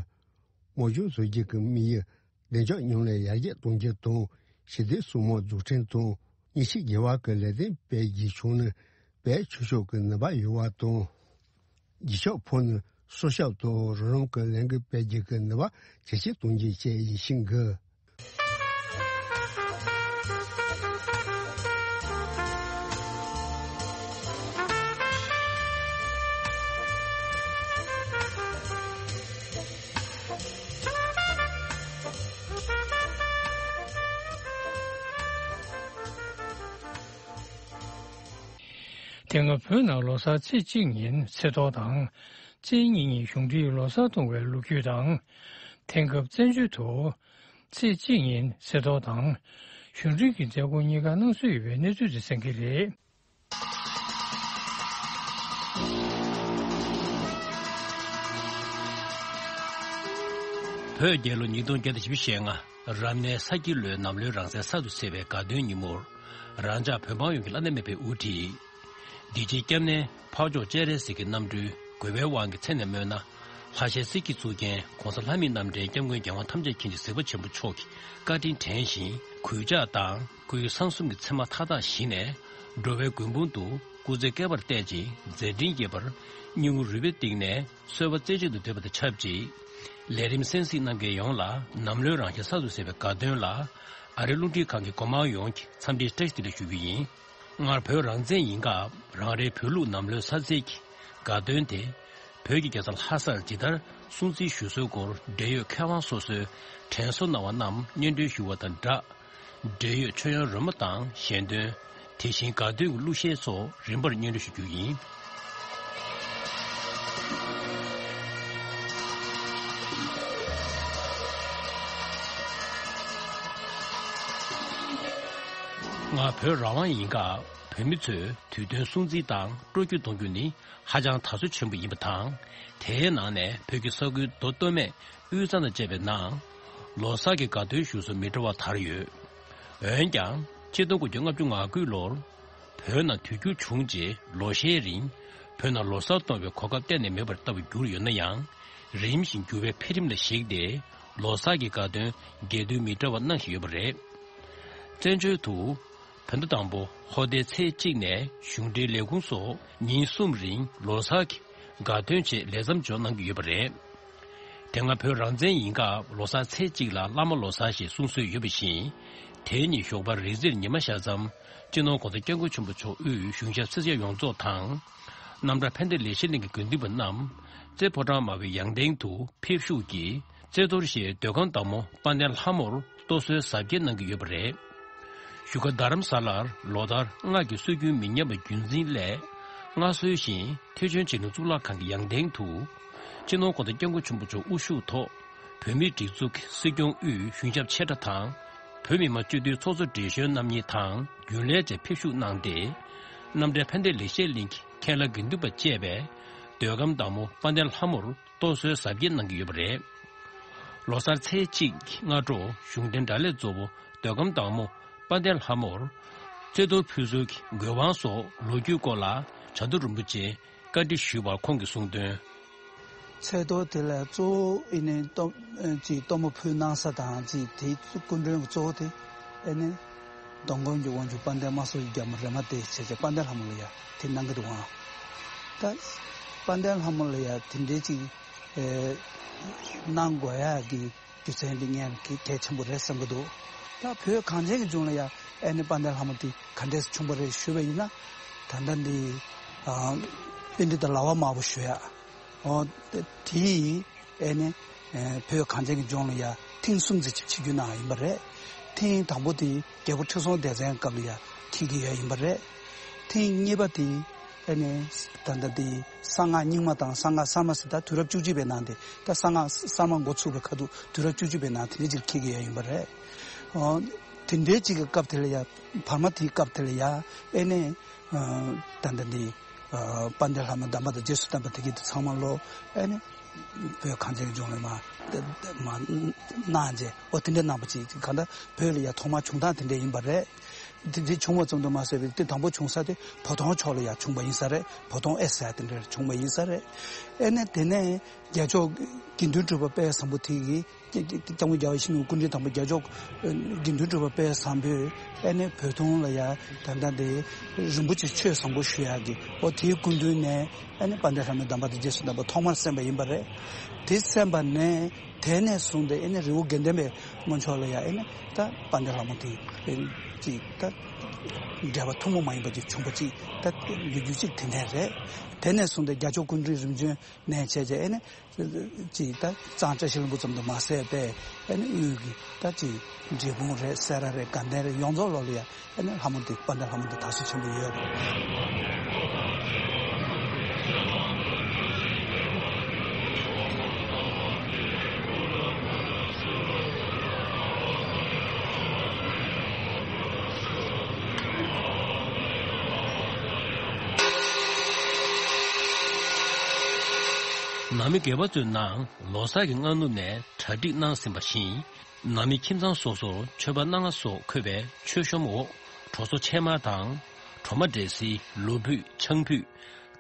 དམག་སྦྱོང་བཟོ་རྒྱུ་གི་དམིགས་ཡུལ་བདེ་འཇགས་མཉམ་ལས་ཡར་རྒྱས་གཏོང་རྒྱུ་དང་། ཞི་བདེ་གསུམ་དམག་འཛུགས་སྐྲུན་དང་། མཉེན་ཆས་བརྒྱུད་པ་གི་ལས་དོན་སྤེལ་རྒྱུ་བྱུང་ན་དཔལ་འབྱོར་ཕྱོགས་ཀྱི་ནུས་པ་ཡོད་པ་དང་། རྒྱུ་ཕྱོགས་ཕོ་ནི་སྲོག་སྐྱོབ་དང་རོགས་རམ་གྱི་ལས་འགུལ་སྤེལ་རྒྱུ་གི་ནུས་པ་ཇེ་ཆེར་གཏོང་རྒྱུ་བཅས་ཡིན་ཤིང་གི། དེ་སྔ་བོད་ནང་ལོ་གསར་ཚེས་གཅིག་ཉིན་ཚེས་ཐོ་དང་། བཙན་གཉིས་ཉིན་གཞུང་འབྲེལ་ལོ་གསར་གཏོང་བའི་ལོ་རྒྱུས་དང་། དེང་སྐབས་བཙན་བྱོལ་དུ་ཚེས་གཅིག་ཉིན་གསེར་ཐོག་དང་གཞུང་འབྲེལ་གྱི་མཛད་སྒོ་གཉིས་ཀ་གནང་སྲོལ་ཡོད་པའི་གནས་ཚུལ་དེ་གསན་གྱི་རེད། བོད་རྒྱལ་ལོ་ཉིས་སྟོང་བརྒྱ་དང་བཞི་བཅུ་ཞེ་ལྔ། རབ་གནས་ས་ཁྱི་ལོའི་ནམ་ལོའི་རང་བཙན་གསར་དུ་གསལ་བའི་དགའ་སྟོན་ཉིན་མོར། རང་ཅག་བོད་འབངས་ཡོངས་ཀྱིས་བླ་ན་མེད་པའི་དབུ་ཁྲིད། འདི་ཕྱིའི་སྐྱབས་གནས་འཕགས་མཆོག་སྤྱན་རས་གཟིགས་ཀྱི་རྣམ་སྤྲུལ་རྒོད་པའི་དབང་གི་མཚན་ནས་སྨོས་ན། ལྷ་ཞལ་གཟིགས་ཀྱི་གཙུག་རྒྱན་༸གོང་ས་ལྷ་མིའི་རྣམ་འདྲེན་༸སྐྱབས་མགོན་རྒྱལ་དབང་ཐམས་ཅད་མཁྱེན་ཅིང་གཟིགས་པ་ཆེན་པོ་མཆོག་གི་བཀའ་དྲིན་དྲན་ཞིང་། གུས་ཕྱག་དང་སྐུའི་གསང་གསུམ་གྱི་མཚན་མ་མཐའ་དག་ཞི་ནས། འགྲོ་བའི་མགོན་དཔུང་དུ་སྐུ་ཚེ་བསྐལ་པར་གཏད་ཅིང་མཛད་འཕྲིན་རྒྱས་པར་སྙིང་རུས་པའི་གཏིང་ནས་གསོལ་བ་རྩེ་གཅིག་ཏུ་འདེབས་པ་དང་ཆབས་ཅིག། ལས་རིམ་གསན་གཟིགས་རྣམ་རྒྱལ་ཡོངས་ལ་ནམ་ལོའི་རང་བཞིན་གསར་དུ་གསལ་བའི་དགའ་སྟོན་ལ། ཨ་རིའི་རླུང་འཕྲིན་ཁང་གི་འགོ་དམངས་ཡོངས་ཀྱི་འཚམས་འདྲིའི་བཀྲ་ཤིས་བདེ་ལེགས་ཞུ་རྒྱུ་ཡིན། སྔར་བོད་རང་བཙན་ཡིན་སྐབས་རང་རེའི་བོད་ལུགས་ནམ་ལོའི་གསར་ཚེས་ཀྱི་དགའ་སྟོན་དེ། བོད་ཀྱི་རྒྱལ་ས་ལྷ་སར་ཇི་ལྟར་སྲུང་བརྩི་ཞུ་སྲོལ་སྐོར་འབྲེལ་ཡོད་མཁས་དབང་སོ་སོས་དྲན་གསོ་གནང་བ་རྣམས་སྙན་སྒྲོན་ཞུ་བ་དང་སྦྲགས། འབྲེལ་ཡོད་མཆོད་ཡོན་རོལ་མོ་དང་ཞལ་འདོན། དེ་བཞིན་དགའ་སྟོན་གྱི་གླུ་གཞས་སོགས་རིམ་པར་སྙན་སྒྲོན་ཞུ་རྒྱུ་ཡིན། སྔར་བོད་རང་དབང་ཡིན་སྐབས་བོད་མི་ཚོས་དུས་སྟོན་སྲུང་བརྩི་དང་སྤྲོ་སྐྱིད་གཏོང་རྒྱུ་ནི་ཧ་ཅང་དར་སྲོལ་ཆེན་པོ་ཡིན་པ་དང་། དེའི་ནང་ནས་བོད་ཀྱི་ས་ཁུལ་མདོ་སྟོད་སྨད་དབུས་གཙང་དང་བཅས་པའི་ནང་ལོ་གསར་གྱི་དགའ་སྟོན་ཞུ་སྲོལ་མི་འདྲ་བ་དར་ཡོད། འོན་ཀྱང་ཆིག་སྟོང་དགུ་བརྒྱ་ལྔ་བཅུ་ང་དགུ་ལོར་བོད་ནང་དུས་འགྱུར་བྱུང་རྗེས་ལོ་ཤས་རིང་བོད་ནང་ལོ་གསར་གཏོང་བའི་གོ་སྐབས་གཏན་ནས་མེད་པར་ལྟ་བུ་གྱུར་ཡོད་ན་ཡང་། རིམ་བཞིན་འགྱུར་བའི་འཕེལ་རིམ་ལ་གཞིགས་ཏེ་ལོ་གསར་གྱི་དགའ་སྟོན་རྒྱས་བསྡུས་མི་འདྲ་བ་གནང་བཞིན་ཡོད་པ་རེད། བཙན་བྱོལ་དུ། བོད་ཟླ་དང་པོ་ཧོ་ཏའི་ཚེས་གཅིག་ནས་གཞུང་འབྲེལ་ལས་ཁུངས་སོགས་ཉིན་གསུམ་རིང་ལོ་གསར་གྱི་དགའ་སྟོན་ཆེད་ལས་མཚམས་འཇོག་གནང་གི་ཡོད་པ་རེད། དེ་སྔ་བོད་རང་བཙན་ཡིན་སྐབས་ལོ་གསར་ཚེས་གཅིག་ལ་བླ་མ་ལོ་གསར་ཞེས་གསུང་སྲོལ་ཡོད་པ་བཞིན། དེ་ཉིད་ཞོགས་པ་རིག་འཛིན་ཉི་མ་ཤར་མཚམས་སྤྱི་ནོར་༸གོང་ས་༸སྐྱབས་མགོན་ཆེན་པོ་མཆོག་དབུས་གཞུང་ཞབས་སེར་སྐྱ་ཡོངས་རྫོགས་དང་། རྣམ་གྲྭ་ཕན་བདེ་ལེགས་བཤད་གླིང་གི་དགེ་འདུན་པ་རྣམས་རྩེ་ཕོ་བྲང་མ་བའི་ཡང་སྟེང་དུ་ཕེབས་བཞུགས་ཀྱིས། རྩེ་གཏོར་ཞེས་མདོ་ཁམས་བདག་མོ་དཔལ་ལྡན་ལྷ་མོར་གཏོར་གསོལ་གཟབ་རྒྱས་གནང་གི་ཡོད་པ་རེད། བཞུགས་སྒར་རྡ་རམ་ས་ལར་ལོ་ལྟར་སྔར་གྱི་སྲོལ་རྒྱུན་མི་ཉམས་པ་རྒྱུན་འཛིན་སླད། སྔར་སྲོལ་བཞིན་ཐེག་ཆེན་འཇིགས་རུང་གཙུག་ལག་ཁང་གི་ཡང་སྟེང་དུ། སྤྱི་ནོར་༸གོང་ས་༸སྐྱབས་མགོན་ཆེན་པོ་མཆོག་དབུ་བཞུགས་ཐོག་བོད་མིའི་སྒྲིག་འཛུགས་ཀྱི་སྲིད་སྐྱོང་དབུས་གཞུང་ཞབས་ཆེ་ཕྲ་དང་། བོད་མི་མང་སྤྱི་འཐུས་ཚོགས་གཙོ་བགྲེས་གཞོན་རྣམ་གཉིས་དང་རྒྱུན་ལས་བཅས་ཕེབས་བཞུགས་གནང་སྟེ། རྣམ་གྲྭ་ཕན་བདེ་ལེགས་བཤད་གླིང་གི་མཁན་བླ་དགེ་འདུན་པ་བཅས་པས་མདོ་ཁམས་བདག་མོ་དཔལ་ལྡན་ལྷ་མོར་གཏོར་གསོལ་གཟབ་རྒྱས་གནང་གི་ཡོད་པ་རེད། ལོ་གསར་ཚེས་གཅིག་སྔ་དྲོ་གཞུང་རྟེན་དགྲ་ལྷའི་གཙོ་བོ་མདོ་ཁམས་བདག་མོ་དཔལ་ལྡན་ལྷ་མོར་རྩེ་གཏོར་ཕུལ་སྲོལ་གྱི་དགོས་དབང་སོགས་ལོ་རྒྱུས་སྐོར་ལ་བྱ་དུར་རིན་པོ་ཆེས་བཀའ་འདྲི་ཞུས་པར་ཁོང་གིས་གསུངས་དོན། ཚེས་གཏོར་དེ་ལ་གཙོ་བོ་ཨེ་ནི་གཏོར་ཨེ་ཅིག་གཏོར་མ་ཕུལ་གནང་ས་དང་ཅིག་དེའི་སྐུ་མགྲོན་གྱི་གཙོ་བོ་དེ་ཨེ་ནི་མདོ་མགོན་གྱི་དབང་ཕྱུག་དཔལ་ལྡན་དམག་ཟོར་གྱི་རྒྱལ་མོ་རེ་མ་ཏི་བྱས་བྱས་དཔལ་ལྡན་ལྷ་མོ་ལ་ཡ་དེ་གནང་གི་འདུག་ཨང་། ད་དཔལ་ལྡན་ལྷ་མོ་ལ་ཡ་དེ་འདྲའི་ཅིག་ཨེ་གནང་དགོས་ཡ་གི་རྒྱུ་མཚན་འདི་ངས་གལ་ཆེན་པོ་རེད་བསམ་གྱི་འདུག་ད་བོད་གངས་ཅན་གྱི་ལྗོངས་ལ་ཡ་ཨེ་ནི་དཔལ་ལྡན་ལྷ་མོ་འདི་ག་འདྲས་བྱུང་བ་རེད་ཞུས་པ་ཡིན་ན། ད་ལྟ་འདི་ཨ་པཎྜི་ཏ་ལྭ་བ་དམར་པོ་ཞུ་ཡ། ཨོ་དེ་དེ་ཨེ་ནི་ཨེ་བོད་གངས་ཅན་གྱི་ལྗོངས་ལ་ཡ་ཐེངས་གསུམ་ཙམ་ཅིག་ཆིབས་བསྒྱུར་གནང་ཡ་ཡིན་པ་རེད། ཐེངས་དང་པོ་དེ་རྒྱལ་པོ་ཁྲི་སྲོང་ལྡེ་བཙན་སྐབས་ལ་ཡ་འཁྱེར་གྱི་ཡོད་ཡིན་པ་རེད། ཐེངས་གཉིས་པ་དེ་ཨེ་ནི་ད་ལྟ་དེ་གསང་སྔགས་རྙིང་མ་དང་གསང་སྔགས་གསར་མ་ཟེར། ད་དུས་རབས་བཅུ་གཅིག་པའི་ནང་དེ་ད་གསང་སྔགས་གསར་མ་འགོ་ཚུགས་པའི་ཁ་ཐུག་དུས་རབས་བཅུ་གཅིག་པའི་ནང་དེ་འདྲ་ཅིག་འཁྱེར་གྱི་ཡོད་ཡིན་པ་རེད། ཨོ་དེ་འདྲའི་ཅིག་གི་སྐབས་དེ་ལ་ཡ་བར་མ་དེའི་སྐབས་དེ་ལ་ཡ་ཨེ་ནི་ཨ་ད་ལྟ་འདི་ཨ་དཔལ་ལྡན་ལྷ་མོའི་གདམས་པ་དང་རྗེས་སུ་བསྟན་པ་དེ་གའི་དེ་ཚང་མ་ལོ་ཨེ་ནི་བོད་གངས་ཅན་གྱི་ལྗོངས་ལ་མ་མ་གནང་རྗེས་ཨོ་དེ་འདྲའི་གནང་པ་ཅིག་གང་ལྟར་བོད་ལ་ཡ་ཐོག་མར་བྱུང་སྟངས་དེ་འདྲ་ཡིན་པ་རེད། དེ་འདྲའི་བྱུང་བ་ཙམ་དུ་མ་ཟད་པའི་དེ་དང་པོ་བྱུང་ས་དེ་བོ་དོང་ཕྱོགས་ལ་ཡ་བྱུང་བ་ཡིན་ས་རེད། བོ་དོང་ཨེ་ཟེར་དེ་འདྲར་བྱུང་བ་ཡིན་ས་རེད། ཨེ་ནི་དེ་ནས་རྒྱལ་མཆོག་དགེ་འདུན་གྲུབ་པ་དཔལ་བཟང་པོ་དེ་གིས། སྐྱབས་མགོན་རྒྱལ་བ་ཡིད་བཞིན་ནོར་བུ་སྐུ་ཕྲེང་དང་པོ་རྒྱལ་མཆོག་དགེ་འདུན་གྲུབ་པ་དཔལ་བཟང་པོས་ཨ་ནི་བོད་དོན་ལ་ཡ་ད་ལྟ་འདི་རིན་པོ་ཆེ་ཆོས་བཟང་པོ་ཞུ་ཡག་གི་འོ་དེའི་སྐུ་མདུན་ནས་ཨ་ནི་དཔལ་ལྡན་ལྷ་མོའི་གདམས་པ་དང་རྗེས་སུ་བསྟན་པ་ཐོག་མར་གསན་པ་ཡིན་པ་རེད། དེ་གསན་པ་ནས་དེ་ནས་བཟུང་སྟེ་ཨ་ནི་རི་བོ་དགེ་ལྡན་པའི་སྔོན་ཕྱོགས་ལ་ཡ་ཨ་ནི་ད་དཔལ་ལྡན་ལྷ་མོ་དེ་ཅིག་ད་འབྲེལ་བ་ཐུན་མོང་མ་ཡིན་པ་ཅིག་བྱུང་བ་ཅིག་ད་ལོ་རྒྱུས་ཅིག་དེ་འདྲ་རེད། དེ་ནས་བཟུང་སྟེ་རྒྱལ་མཆོག་སྐུ་ཕྲེང་རིམ་བྱོན་ནས་བྱས་རྗེས་ཨ་ནི། ཅིག་ད་གཙང་བཀྲ་ཤིས་ལྷུན་པོ་ཙམ་དུ་མ་ཟད་པས་ཨ་ནི་དབུས་ཀྱི་ད་ཅིག་འབྲས་སྤུངས་རེད། སེ་ར་རེད། དགའ་ལྡན་རེད། ཡོངས་རྫོགས་ལོག་ལ་ཡ་ཨ་ནི་ལྷ་མོ་འདི་དཔལ་ལྡན་ལྷ་མོ་འདི་དར་སྲོལ་ཆེན་པོ་ཡོད་རེད། ནང་མི་སྒེར་པ་ཚོའི་ནང་ལོ་གསར་གྱི་སྔ་ནུབ་ནས་གྲ་སྒྲིག་གནང་ཟིན་པ་བཞིན། ནང་མི་ཁྱིམ་ཚང་སོ་སོར་མཆོད་པ་སྣ་ལྔ་སོགས་འཁོད་པའི་མཆོད་གཤོམ་འོག་གྲོ་སོ་ཕྱེ་མར་དང་། གྲོ་མ་འབྲས་སིལ། ལོ་ཕུད། ཆང་ཕུད།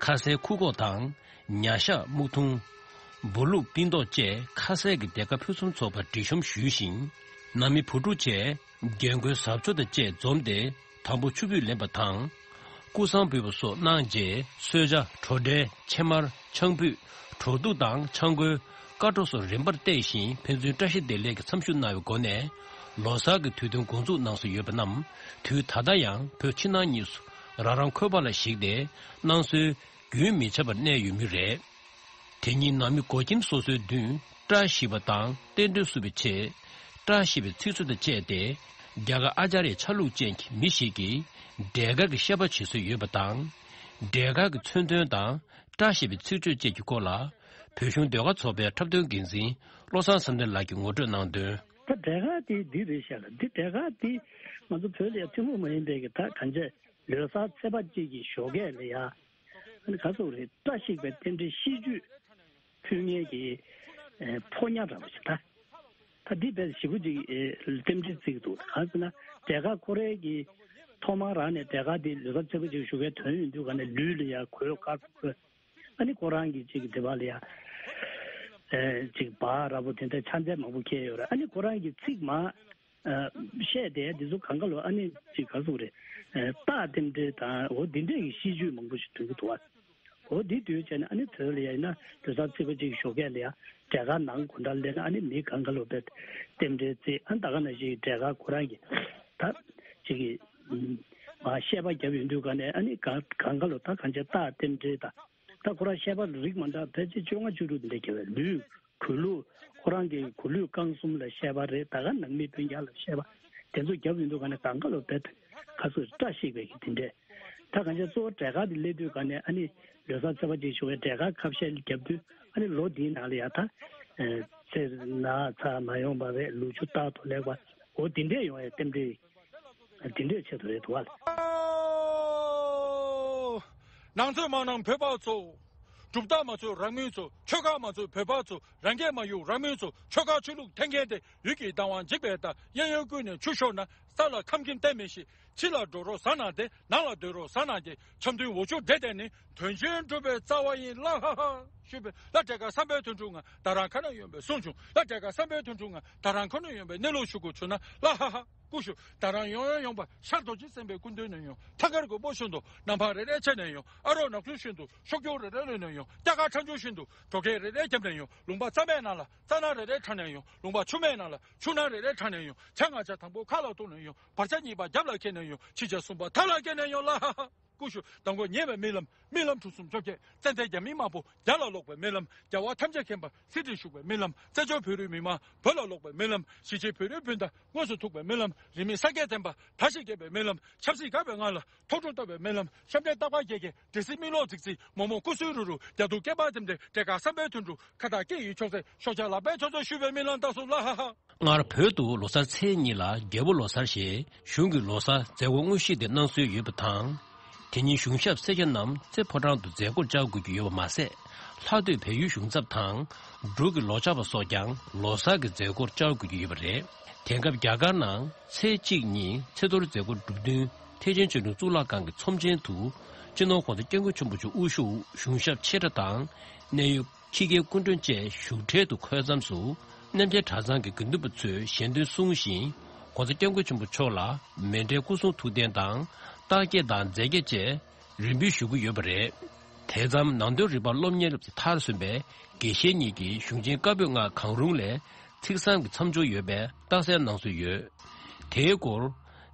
ཁ་ཟས་ཁུ་ཁོག་དང་། ཉ་ཤ། སྨུག་ཐུང་། སྦོ་ལུག། པིན་ཏོག་བཅས་ཁ་ཟས་ཀྱི་སྡེར་ཁ་ཕུན་སུམ་ཚོགས་པ་སྒྲིག་གཤོམ་ཞུས་ཤིང་། ནང་མི་བུ་ཕྲུག་བཅས་རྒན་རྒོན་གཟབ་མཆོར་དང་བཅས་འཛོམས་ཏེ། དང་པོ་ཆུ་ཕུད་ལེན་པ་དང་། ཀུ་སང་འབུད་པ་སོགས་གནང་རྗེས། གསོལ་ཇ། གྲོ་འབྲས། ཕྱེ་མར། ཆང་ཕུད། གྲོ་གདུགས་དང་ཆང་ཁོལ། ཀ་གྲོ་སོགས་རིམ་པར་བལྟས་ཤིང་། ཕན་ཚུན་བཀྲ་ཤིས་བདེ་ལེགས་ཀྱི་འཚམས་ཞུ་གནང་བའི་སྒོ་ནས། ལོ་གསར་གྱི་དུས་སྟོན་འགོ་འཛུགས་གནང་སྲོལ་ཡོད་པ་རྣམས། དུས་ད་ལྟ་ཡང་བོད་ཕྱི་ནང་གཉིས་སུ་རང་རང་འཁོས་པ་ལ་གཞིགས་ཏེ་གནང་སྲོལ་རྒྱུན་མི་ཆད་པར་གནས་ཡོད་མུས་རེད། དེ་ཉིན་ནང་མི་སྒོ་ཁྱིམ་སོ་སོའི་མདུན་བཀྲ་ཤིས་པ་དང་རྟེན་འབྲེལ་བསུ་བའི་ཆེད། བཀྲ་ཤིས་པའི་ཚིག་མཛོད་དང་བཅས་ཏེ། རྒྱ་གར་ཨ་ཅཱརྱའི་ཆ་ལུགས་ཅན་གྱི་མི་ཞིག་གིས་འབྲས་དཀར་གྱི་བཤད་པ་བྱེད་སྲོལ་ཡོད་པ་དང་། འབྲས་དཀར་གྱི་མཚོན་དོན་དང་བཀྲ་ཤིས་པའི་ཚིག་མཛོད་བཅས་ཀྱི་སྐོར་ལ། བོད་གཞུང་ཟློས་གར་ཚོགས་པའི་འཁྲབ་སྟོན་འགན་འཛིན་བློ་བཟང་བསམ་གཏན་ལགས་ཀྱིས་ངོ་སྤྲོད་གནང་དོན། ད་འབྲས་དཀར་དེ་འདི་རེད་ཤག་ལ། འདི་འབྲས་དཀར་དེ་ང་ཚོ་བོད་ལ་ཡང་ཐུན་མོང་མ་ཡིན་པའི་གི་ད་གང་ཅི་ལོ་གསར་ཚེས་པ་གཅིག་གི་ཞོགས་ཀས་ལ་ཡ། ཨ་ནི་ག་ཚོད་རེད། བཀྲ་ཤིས་པའི་རྟེན་འབྲེལ་ཤིས་བརྗོད་ཕུལ་མཁན་གྱི་ཨེ་ཕོ་ཉ་འདྲ་པོ་ཞིག་ད། ད་འདི་དཔེ་ཞེ་པོ་ཅིག་ཨེ་རྟེན་འབྲེལ་བརྩི་གི་འདུག་གང་ཟེར་ན་འབྲས་དཀར་ཁོ་རའི་གི་ཐོག་མར་རང་ནས་འབྲས་དཀར་འདི་ལོ་གསར་ཚེས་པ་གཅིག་ཞོགས་ཀས་ཐོན་ཡོང་དུས་ག་ནས་ལུས་ལ་ཡ་གོས་དཀར་པོ་གོན། ཨ་ནི་ཁོ་རང་གི་ཅིག་གི་དེ་བ་ལ་ཡ་ཨེ་ཅིག་འབག་འདྲ་པོ་དེ་འདྲ་ཕྱག་མཚན་མང་པོ་འཁྱེར་ཡོད་རེད། ཨ་ནི་ཁོ་རང་གི་ཚིག་མ། ཨ་བཤད་དེ་འདི་ཚོ་གང་ག་ལོ། ཨ་ནི་ཅིག་ག་ཚོད་རེད། ཨ་རྟགས་རྟེན་འབྲེལ་དང་འོ་འདི་འདྲས་ཀྱི་ཤིས་བརྗོད་མང་པོ་ཞིག་འདོན་གྱི་འདུག་བ། འོ་འདི་འདོན་བྱས་ནས་ཨ་ནི་བོད་ལ་ཡིན་ན་ལོ་གསར་ཚེས་པ་གཅིག་ཞོགས་ཀས་ལ་ཡ་འབྲས་དཀར་ནང་དགོང་དག་སླེབས་ན་ཨ་ནི་མི་གང་ག་ལོ་བས་རྟེན་འབྲེལ་བརྩི། ཨ་ནི་ད་ག་ནང་བཞིན་འབྲས་དཀར་ཁོ་རང་གིས་ད་ཅིག་གི་མ་བཤད་པ་བརྒྱབ་ཡོང་དུས་ག་ནས་ཨ་ནི་གང་གང་ག་ལོ་ད་གང་ཅི་རྟགས་རྟེན་འབྲེལ་དང་། ད་ཁོ་རང་བཤད་པ་རིགས་མ་འདྲ་ཕལ་ཆེར་བཅོ་ལྔ་བཅུ་དྲུག་འདི་འདྲ་རྒྱབ་པའི་ལུས་གོས་ལུགས་ཁོ་རང་གི་གོས་ལུགས་རྐང་གསུམ་ལ་བཤད་པ་རེད། ད་ག་ནང་མི་སྤུན་ཀྱག་ལ་བཤད་པ་དེ་ཚོ་རྒྱབ་ཡོང་དུས་ག་ནས་གང་ག་ལོ་བེད་ཁ་སོ་བཀྲ་ཤིས་པའི་གི་དེ་འདྲས། ད་གང་ཅི་གཙོ་བོ་འབྲས་དཀར་འདི་སླེབས་དུས་ག་ནས་ཨ་ནི་ལོ་གསར་ཚེས་པ་གཅིག་ཞོགས་པའི་འབྲས་དཀར་ཁ་བཤད་རྒྱབ་དུས་ཨ་ནི་ལོ་འདིའི་ནང་ལ་ཡ་ད་ཚེ་ན་ཚ་མ་ཡོང་བ་རེད། ལུག་ཁྱུ་རྟག་ཏུ་ལེགས་པ་འོ་དེ་འདྲས་ཡོང་བའི་རྟེན་འབྲེལ། དེ་འདྲས་ཆེད་དུ་རེད་འདུག་བ། ནང་ཚོད་མ་གནང་བོད་པ་ཚོ། གྲུབ་རྟགས་མ་ཚོད་རང་མོས་ཚོ། ཆོལ་ཁ་མ་ཚོད་བོད་པ་ཚོ། རང་སྐད་མ་ཡོད་རང་མོས་ཚོ། ཆོལ་ཁ་ཆོས་ལུགས་འཐེན་མཁན་དེ་ཡུལ་གྱི་བདག་དབང་འཇིག་པའི་རྟགས། གཡས་གཡོན་ཀུན་ནས་ཆུ་ཤོར་ན། ས་ལ་ཁམས་ཁྱིམ་བསྟན་མེད་ཤི། ཕྱི་ལ་འགྲོ་རོགས་ཟ་ན་དེ། ནང་ལ་སྡོད་རོགས་ཟ་ན་དེ། འཆམ་མཐུན་འོ་ཆུ་འདྲེ་དེ་ནི་དོན་ཆེན་སྒྲུབ་པའི་རྩ་བ་ཡིན་ལ་ཧ་ཧ་ཞུས་པས། ལ་འབྲས་དཀར་བསམ་པའི་དོན་འགྲུབ་ང་ད་རང་ཁ་ན་ཡོང་བའི་གསུང་བྱུང་། ལ་འབྲས་དཀར་བསམ་པའི་དོན་འགྲུབ་ང་ད་རང་ཁ་ན་ཡོང་བའི་གནས་ལུགས་ཞུ་དགོས་བྱུང་ན་ལ་ཧ་ཧ། སྐུ་ཞུ། ད་རང་ཡོང་ཡོང་ཡོང་པ་ཤར་རྡོ་རྗེ་སེམས་དཔའི་སྐུ་མདུན་ནས་ཡོང་། ཐང་དཀར་རྒོད་པོ་ཤུན་ཏུ་ནམ་ཕར་རེ་རེ་ཆེ་ནས་ཡོང་། ཨ་རོགས་ནག་ཆུ་ཤུན་ཏུ་ཤོག་ཀྱོག་རེ་རེ་ལོས་ནས་ཡོང་། སྐྱ་ཀ་ཁྲ་འཇུ་ཤུན་ཏུ་གྲོ་ཁེ་རེ་རེ་རྒྱབ་ནས་ཡོང་། ལུང་པ་རྩྭ་མའི་ནང་ལ་རྩྭ་ནག་རེ་རེ་ཁྲ་ནས་ཡོང་། ལུང་པ་ཆུ་མའི་ནང་ལ་ཆུ་ནག་རེ་རེ་ཁྲ་ནས་ཡོང་། བྱ་ང་བྱ་དང་པོ་ཁ་ལ་གཏུགས་ནས་ཡོང་། བར་ཆ་གཉིས་པ་རྒྱབ་ལ་འཁྱེར་ནས་ཡོང་། ཕྱི་ཆ་གསུམ་པ་ཐག་ལ་འཁྱེར་ནས་ཡོང་ལ་ཧ་ཧ། སྐུ་ཞུ། མདང་དགོང་ཉེ་བའི་རྨི་ལམ། རྨི་ལམ་གྲུ་གསུམ་བཅོ་བརྒྱད། ཙན་དན་རྒྱ་མི་དམར་པོ་རྒྱ་ལ་ལོག་པའི་རྨི་ལམ། རྒྱལ་བ་ཐམས་ཅད་མཁྱེན་པ་སྲིད་ཁྲིར་བཞུགས་པའི་རྨི་ལམ། བཙན་བྱོལ་བོད་རིགས་མི་མང་བོད་ལ་ལོག་པའི་རྨི་ལམ། གཞིས་བྱེས་བོད་རིགས་སྤུན་ཟླ་དངོས་སུ་ཐུག་པའི་རྨི་ལམ། རིས་མེད་སངས་རྒྱས་བསྟན་པ་དར་ཞིང་རྒྱས་པའི་རྨི་ལམ། ཆབ་སྲིད་དགའ་བའི་ངང་ལ་ཐོག་འཕྲོ་བསྟོད་པའི་རྨི་ལམ། ཤམ་འདྲེས་རྟག་པར་རྒྱལ་རྒྱལ་འདྲེ་སྲིན་མིག་ལོག་ཙིག་ཙིག་མོག་མོག་སྐུ་གསོན་རུ་རུ་རྒྱ་སྡུག་སྐེད་པ་ལྡེམ་ལྡེམ་འབྲས་དཀར་བསམ་པའི་དོན་འགྲུབ་ཁ་བཏགས་སྐད་ཡིག་ཕྱོགས་ཚད་ཤོག་བྱ་ལག་པའི་ཕྱོགས་ཚད་ཞུ་བའི་རྨི་ལམ་རྟགས་སུ་ལ་ཧ་ཧ། སྔར་བོད་དུ་ལོ་གསར་ཚེས་གཉིས་ལ་རྒྱལ་པོ་ལོ་གསར་ཞེས་གཞུང་གི་ལོ་གསར་མཛད་སྒོ་དངོས་གཞི་དེ་གནང་སྲོལ་ཡོད་པ་དང་། དེ་ཉིན་གཞུང་ཞབས་སེར་སྐྱ་རྣམས་རྩེ་ཕོ་བྲང་དུ་མཛད་སྒོར་བཅར་དགོས་ཀྱི་ཡོད་པ་མ་ཟད། ལྷག་སྡོད་བལ་ཡུལ་གཞུང་ཚབ་དང་། འབྲུག་གི་ལོ་ཆགས་པ་སོགས་ཀྱང་ལོ་གསར་གྱི་མཛད་སྒོར་བཅར་དགོས་ཀྱི་ཡོད་པ་རེད། དེང་སྐབས་རྒྱ་གར་ནང་ཚེས་གཅིག་ཉིན་ཚེས་གཏོར་མཛད་སྒོ་གྲུབ་བསྟུན་ཐེག་ཆེན་ཆོས་འབྱུང་གཙུག་ལག་ཁང་གི་ཚོམས་ཆེན་དུ། སྤྱི་ནོར་༧གོང་ས་༧སྐྱབས་མགོན་ཆེན་པོ་མཆོག་དབུ་བཞུགས་གཞུང་ཞབས་ཆེ་ཕྲ་དང་། གནད་ཡོད་ཁྱི་རྒན་སྐུ་མགྲོན་བཅས་བཞུགས་གྲལ་དུ་འཁོད་མཚམས་སུ། རྣམ་རྒྱལ་གྲྭ་ཚང་གི་དགེ་འདུན་པ་ཚོས་ཞལ་འདོན་གསུངས་ཤིང་། ༸གོང་ས་༸སྐྱབས་མགོན་ཆེན་པོ་མཆོག་ལ་མཎྜལ་སྐུ་གསུང་ཐུགས་རྟེན་དང་། རྟགས་བརྒྱད་དང་རྫས་བརྒྱད་བཅས་རེ་འབུལ་ཞུ་གི་ཡོད་པ་རེད། དེ་མཚམས་ནང་དོན་རིག་པ་སློབ་གཉེར་ཚོགས་པའི་མཐར་སོན་པའི་དགེ་བཤེས་གཉིས་ཀྱིས་གཞུང་ཆེན་བཀའ་པོད་ལྔ་གང་རུང་ལས་ཚིག་བཟང་གི་མཚམས་སྦྱོར་ཡོད་པའི་རྟགས་གསལ་གནང་སྲོལ་ཡོད། དེའི་སྐོར།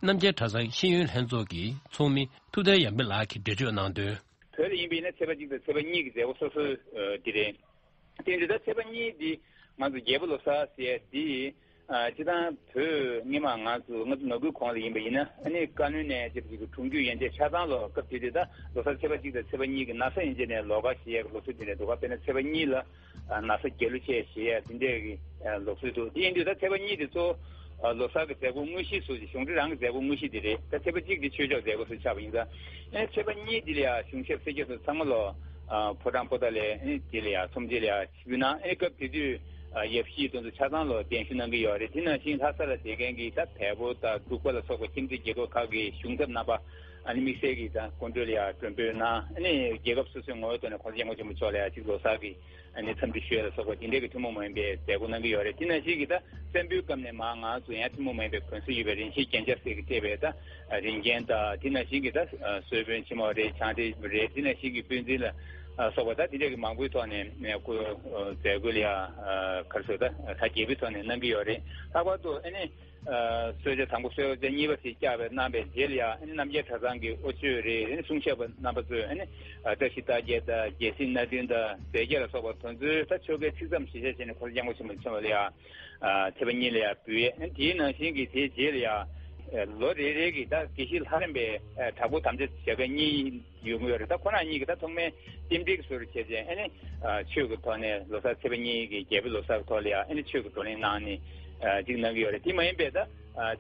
རྣམ་རྒྱལ་གྲྭ་ཚང་ཤེས་ཡོན་ལྷན་ཚོགས་ཀྱི་ཚོགས་མི་ཐུབ་བསྟན་ཡར་འཕེལ་ལགས་ཀྱིས་འགྲེལ་བརྗོད་གནང་དོན། བོད་ལ་ཡིན་པ་ཡིན་ན་ཚེས་པ་གཅིག་དང་ཚེས་པ་གཉིས་ཀྱི་མཛད་སྒོ་སོ་སོའི་འདི་རེད། དེ་འདི་ལྟར་ཚེས་པ་གཉིས་འདི་ང་ཚོ་རྒྱལ་པོ་ལོ་གསར་ཟེར་ཡ་འདི། སྤྱི་བཏང་བོད་སྔོན་མ་ང་ཚོ་ང་ཚོ་ནོར་བུའི་གོང་ལ་ཡིན་པ་ཡིན་ན་ཨ་ནི་བཀའ་བློན་ནས་ཅིག་ཅིག་གི་དྲུང་རྒྱུད་ཡན་ཆད་ཆ་ཚང་ལོ་སྐབས་དེ་དུས་ད་ལོ་གསར་ཚེས་པ་གཅིག་དང་ཚེས་པ་གཉིས་ཀྱི་ན་བཟའ་ཡན་ཆད་ནས་ལོགས་ཀ་ཞེས་ཡ་གི་ལོ་སྲོལ་དེ་འདྲ་འདུག་ག་དཔེར་ན་ཚེས་པ་གཉིས་ལ་ན་བཟའ་རྒྱལ་གླུ་བཅས་ཞེས་ཡ་དེ་འདྲ་གི་ལོ་སྲོལ་འདུག་དེ་ཡིན་དུས་ད་ཚེས་པ་གཉིས་དེ་གཙོ་བོ་ལོ་གསར་གྱི་མཛད་སྒོ་དངོས་གཞི་སུ་གཞུང་འབྲེལ་རང་གི་མཛད་སྒོ་དངོས་གཞི་དེ་རེད། ད་ཚེས་པ་གཅིག་དེ་ཆོས་ཕྱོགས་མཛད་སྒོ་སུ་ཆགས་པ་ཡིན་ཙང་ཨ་ནི་ཚེས་པ་གཉིས་དེ་ལ་ཡ་གཞུང་ཞབས་སེར་སྐྱ་སོགས་ཚང་མ་ལོ་ ཕོ་བྲང་པོ་ཏཱ་ལའི་དེ་ལ་ཡང་ཚོམས་ཆེན་ལ་ཡང་ཆིབས་བསྒྱུར་གནང་། ཨེ་སྐབས་དེ་དུས་ཡབ་གཞིས་དེ་ཚོ་ཆ་ཚང་ལ་གདན་ཞུ་གནང་གི་ཡོད་རེད། དེ་ནང་བཞིན་ལྷ་ས་ལ་བསྡད་མཁན་གྱི་ད་བལ་པོ་དང་འབྲུག་པ་ལ་སོགས་པ་ཁྱིམ་མཚེས་རྒྱལ་ཁབ་ཁག་གི་གཞུང་ཚབ་རྣམ་པ་ཨ་ནི་དམིགས་བསལ་གྱི་ད་སྐུ་མགྲོན་ལ་ཡང་མགྲོན་འབོད་གནང་། ཨ་ནི་རྒྱལ་ཁབ་སོ་སོའི་ངོ་བོའི་ཐོག་ནས་༸གོང་ས་༸སྐྱབས་མགོན་ཆེན་པོ་མཆོག་ལ་ཡང་ཅིག་ལོ་གསར་གྱི་ཨ་ནི་འཚམས་འདྲི་ཞུ་ཡ་ལ་སོགས་པ་དེ་འདྲའི་གི་ཐུན་མོང་མ་ཡིན་པའི་མཛད་སྒོ་གནང་གི་ཡོད་རེད། དེ་ནང་བཞིན་གྱི་ད་བཙན་པོའི་སྐབས་ནས་མར་ང་ཚོ་ཡང་ཐུན་མོང་མ་ཡིན་པའི་གོན་ས་ཡོད་པའི་རིན་ཆེན་རྒྱན་ཆ་ཟེར་གྱི་སྤྲས་པའི་ད་རིན་ཆེན་དང་། དེ་ནང་བཞིན་གྱི་ད་གསོལ་དཔོན་ཆེན་མོ་རེད། བྱང་གཏེར་རེད། དེ་ནང་བཞིན་གྱི་དཔོན་འཛིན་ལ་སོགས་པ་ད་དེ་འདྲ་གི་མང་པོའི་ཐོག་ནས་མཛད་སྒོ་ལ་ཡང་ག་རེ་ཟེར་ད་གྲ་རྒྱས་པའི་ཐོག་ནས་གནང་གི་ཡོད་རེད། ལྷག་པར་དུ་ཨ་ནི་གསོལ་ཇ་དང་པོ་གསོལ་ཇ་གཉིས་པ་ཞིག་བསྐྱངས་པའི་གནང་བའི་རྗེས་ལ་ཡང་ཨ་ནི་རྣམ་རྒྱལ་གྲྭ་ཚང་གི་དབུ་ཆོས་རེད། ཨ་ནི་གསུང་ཞབས་པ་རྣམ་པ་ཚོས་ཨ་ནི་བཀྲ་ཤིས་རྟགས་བརྒྱད་དང་རྒྱལ་སྲིད་སྣ་བདུན་དང་རྫས་བརྒྱད་ལ་སོགས་པ་དེ་ཚོའི་ད་ཆོ་གའི་ཚིག་མཚམས་ཞིག་བྱས་བྱས་ནས་༸གོང་ས་༸སྐྱབས་མགོན་ཆེན་པོ་མཆོག་ལ་ཡང་ཚེས་པ་གཉིས་ལ་ཡང་འབུལ་ཡས། དེའི་ནང་བཞིན་གྱི་དེའི་རྗེས་ལ་ཡང་ལོ་རེ་རེ་གི་ད་དགེ་བཤེས་ལྷ་རམས་པའི་དྲག་པོ་དམ་བཅའ་བྱེད་མཁན་གཉིས་ཡོང་གི་ཡོད་རེད། ད་ཁོ་རང་གཉིས་ཀྱི་ད་ཐོག་མའི་རྟེན་འབྲེལ་གྱི་སྲོལ་རུ་བྱས་རྗེས་ཨ་ནི་ཆོས་ཀྱི་ཐོག་ནས་ལོ་གསར་ཚེས་པ་གཉིས་ཀྱི་རྒྱལ་པོའི་ལོ་གསར་གྱི་ཐོག་ལ་ཡང་ཨ་ནི་ཆོས་ཀྱི་བགྲོ་གླེང་གནང་ནས་ཅིག་གནང་གི་ཡོད་རེད། དེ་མ་ཡིན་པའི་ད་དུས་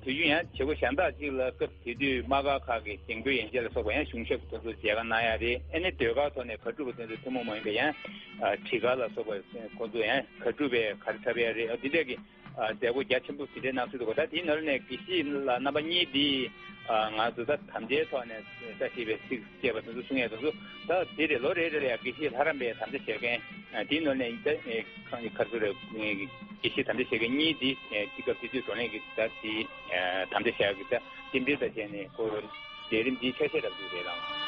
རྒྱུན་ཡང་བྱེད་སྒོ་གཞན་དག་ཅིག་ལ་སྐབས་དེ་དུས་དམག་སྒར་ཁག་གི་གདིང་དཔོན་ཡན་ཆད་ལ་སོགས་པ་ཡང་གཞུང་ཞབས་དེ་ཚོ་མཇལ་ཁ་གནང་ཡ་རེད། ཨ་ནི་ཟློས་གར་ཐོག་ནས་གར་སྒྲུབ་པ་དེ་ཚོ་ཐུན་མོང་མ་ཡིན་པའི་ཡང་བྲིས་གར་ལ་སོགས་པ་ཁོ་ཚོ་ཡང་གར་སྒྲུབ་པའི་གར་འཁྲབ་ཡ་རེད། འདི་འདྲ་གི་མཛད་སྒོ་རྒྱ་ཆེན་པོ་དེ་འདྲའི་གནང་སྲོལ་འདུག་ག་ད་དེའི་ནང་ནས་དགེ་བཤེས་ལགས་རྣམ་པ་གཉིས་འདིས་ང་ཚོ་ད་དམ་བཅའི་ཐོག་ནས་བཀྲ་ཤིས་པའི་ཚིག་བཅས་པ་དེ་ཚོ་གསུང་ཡས་དེ་ཚོ་ད་དེ་རེད། ལོ་རེ་རེ་ལ་ཡང་དགེ་བཤེས་ལྷ་རམས་པའི་དམ་བཅའ་བཞེས་མཁན་དེའི་ནང་ནས་ད་ག་ཚོད་རེད། དགེ་བཤེས་དམ་བཅའ་བཞེས་མཁན་གཉིས་འདི་དེ་སྐབས་དེ་དུས་བགྲོ་གླེང་གི་ད་དེ་དམ་བཅའ་བཞག་གི་ད་རྟེན་འབྲེལ་ད་བྱས་ནས་ཁོ་ལས་རིམ་འདིའི་ཆ་ཤས་རབ་ཏུ་རེད་ལགས།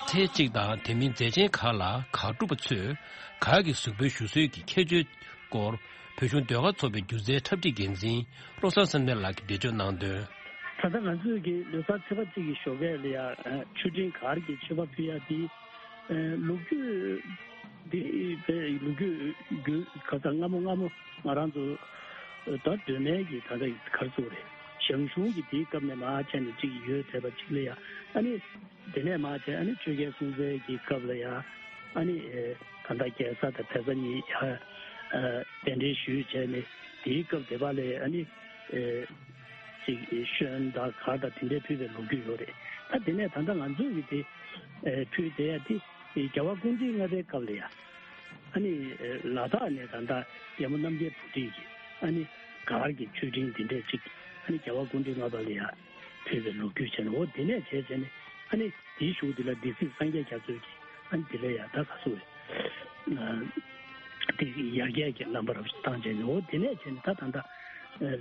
ཚེས་གཅིག་དང་དེ་མིན་མཛད་ཆེན་ཁག་ལ་གར་སྒྲུབ་པ་ཚོས་གར་གྱི་གཟུགས་པོའི་བཞུགས་སྲོལ་གྱི་ཁྱད་ཆོས་སྐོར་བོད་གཞུང་ཟློས་གར་ཚོགས་པའི་སྒྱུ་རྩལ་འཁྲབ་ཁྲིད་འགན་འཛིན་བློ་བཟང་བསམ་གཏན་ལགས་ཀྱིས་འགྲེལ་བརྗོད་གནང་དོན། ད་ལྟ་ང་ཚོས་ཀྱི་ལོ་གསར་ཚེས་པ་གཅིག་གི་ཞོགས་ཀས་ལ་ཡང་མཆོད་སྤྲིན་གར་གྱི་མཆོད་པ་ཕུལ་ཡ་དེ་ལོ་རྒྱུས་འདི་ལོ་རྒྱུས་རྒྱུན་ག་ཚ་སྔ་མོ་སྔ་མོ་ང་རང་ཚོ་ད་སྒྲོལ་མའི་གི་ད་ལྟ་གར་ཚུགས་རེད། ཞང་ཞུང་གི་དེའི་སྐབས་ནས་མར་བྱས་ནས་ཅིག་ཡོད་བསྡད་པ་ཅིག་ལ་ཡང་ཨ་ནི། དེ་ནས་མར་བྱས་ཨ་ནི་ཆོས་རྒྱལ་སྲོང་བཙན་གྱི་སྐབས་ལ་ཡང་ཨ་ནི་ད་ལྟ་རྒྱལ་ས་དང་བལ་ས་གཉིས་ཡང་གདན་འདྲེན་ཞུས་བྱས་ནས་དེའི་སྐབས་དེ་བ་ལས་ཨ་ནི་ཅིག་ཤོན་དང་གར་དང་དེ་འདྲའི་ཕུལ་བའི་ལོ་རྒྱུས་ཡོད་རེད། ད་དེ་ནས་ད་ལྟ་ང་ཚོ་གི་དེ་ཕུལ་བསྡད་ཡ་དེ་རྒྱལ་བ་སྐུ་ཕྲེང་ལྔ་པའི་སྐབས་ལ་ཡང་ཨ་ནི་ལ་དྭགས་ནས་ད་ལྟ་རྒྱལ་མོ་རྣམ་རྒྱལ་བུ་ཁྲིད་ཀྱི་ཨ་ནི་གར་གྱི་མཆོད་སྤྲིན་དེ་འདྲས་ཅིག་ཨ་ནི་རྒྱལ་བ་སྐུ་ཕྲེང་ལྔ་པ་ལ་ཡང་ཕུལ་བའི་ལོ་རྒྱུས་བྱས་ནས། འོ་དེ་ནས་བྱས་བྱས་ནས་ཨ་ནི་དེའི་གཞུག་དེ་ལ་སྡེ་སྲིད་སངས་རྒྱས་རྒྱ་མཚོས་ཀྱིས་ཨ་ནི་དེ་ལ་ཡང་ད་ག་སོ་རེད། དེ་ཡར་རྒྱས་ཀྱི་རྣམ་པ་རབ་ཏུ་བཏང་བྱས་ནས། འོ་དེ་ནས་བྱས་ནས་ད་ད་ལྟ་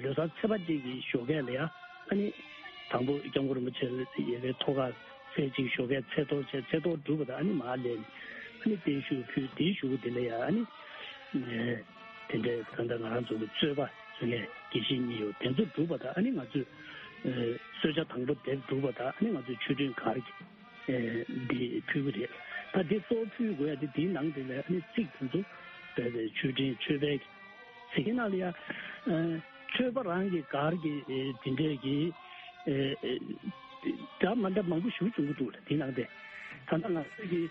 ལོ་གསར་ཚེས་པ་གཅིག་གི་ཞོགས་ཀས་ལ་ཡང་ཨ་ནི་དང་པོ་སྐྱབས་མགོན་རིན་པོ་ཆེ་ཡལ་གའི་ཐོག་ཁར་ཚེས་གཅིག་ཞོགས་ཀས་ཚེས་གཏོར་བྱས། ཚེས་གཏོར་གྲུབ་པ་དང་ཨ་ནི་མར་སླེབས་ནས་ཨ་ནི་བརྟན་བཞུགས་ཕུལ། དེའི་གཞུག་དེ་ལ་ཡང་ཨ་ནི། དེ་འདྲའི་ད་ལྟ་ང་རང་ཚོ་གི་རྩོད་པ་ཚུན་ལས་དགེ་བཤེས་གཉིས་ཡོད། དེ་ཚོ་གྲུབ་པ་དང་ཨ་ནི་ང་ཚོས་གསོལ་ཇ་དང་པོ་དེ་གྲུབ་པ་དང་ཨ་ནི་ང་ཚོས་མཆོད་སྤྲིན་གར་གྱི་འདི་ཕུལ་གྱི་རེད། ད་འདི་གཙོ་བོ་ཕུལ་དགོས་ཡ་དེ་འདིའི་ནང་དེ་ལ་ཨ་ནི་ཚིག་དེ་ཚོ་བོད་པའི་མཆོད་སྤྲིན་མཆོད་པའི་ཚིག་ནང་ལ་ཡ་མཆོད་པ་རང་གི་གར་གྱི་དེ་འདྲའི་གི་འདྲ་མ་འདྲ་མང་པོ་ཞིག་བྱུང་གི་འདུག་ལ། དེའི་ནང་དེ་ད་ལྟ་ང་ཚོས་ཀྱི་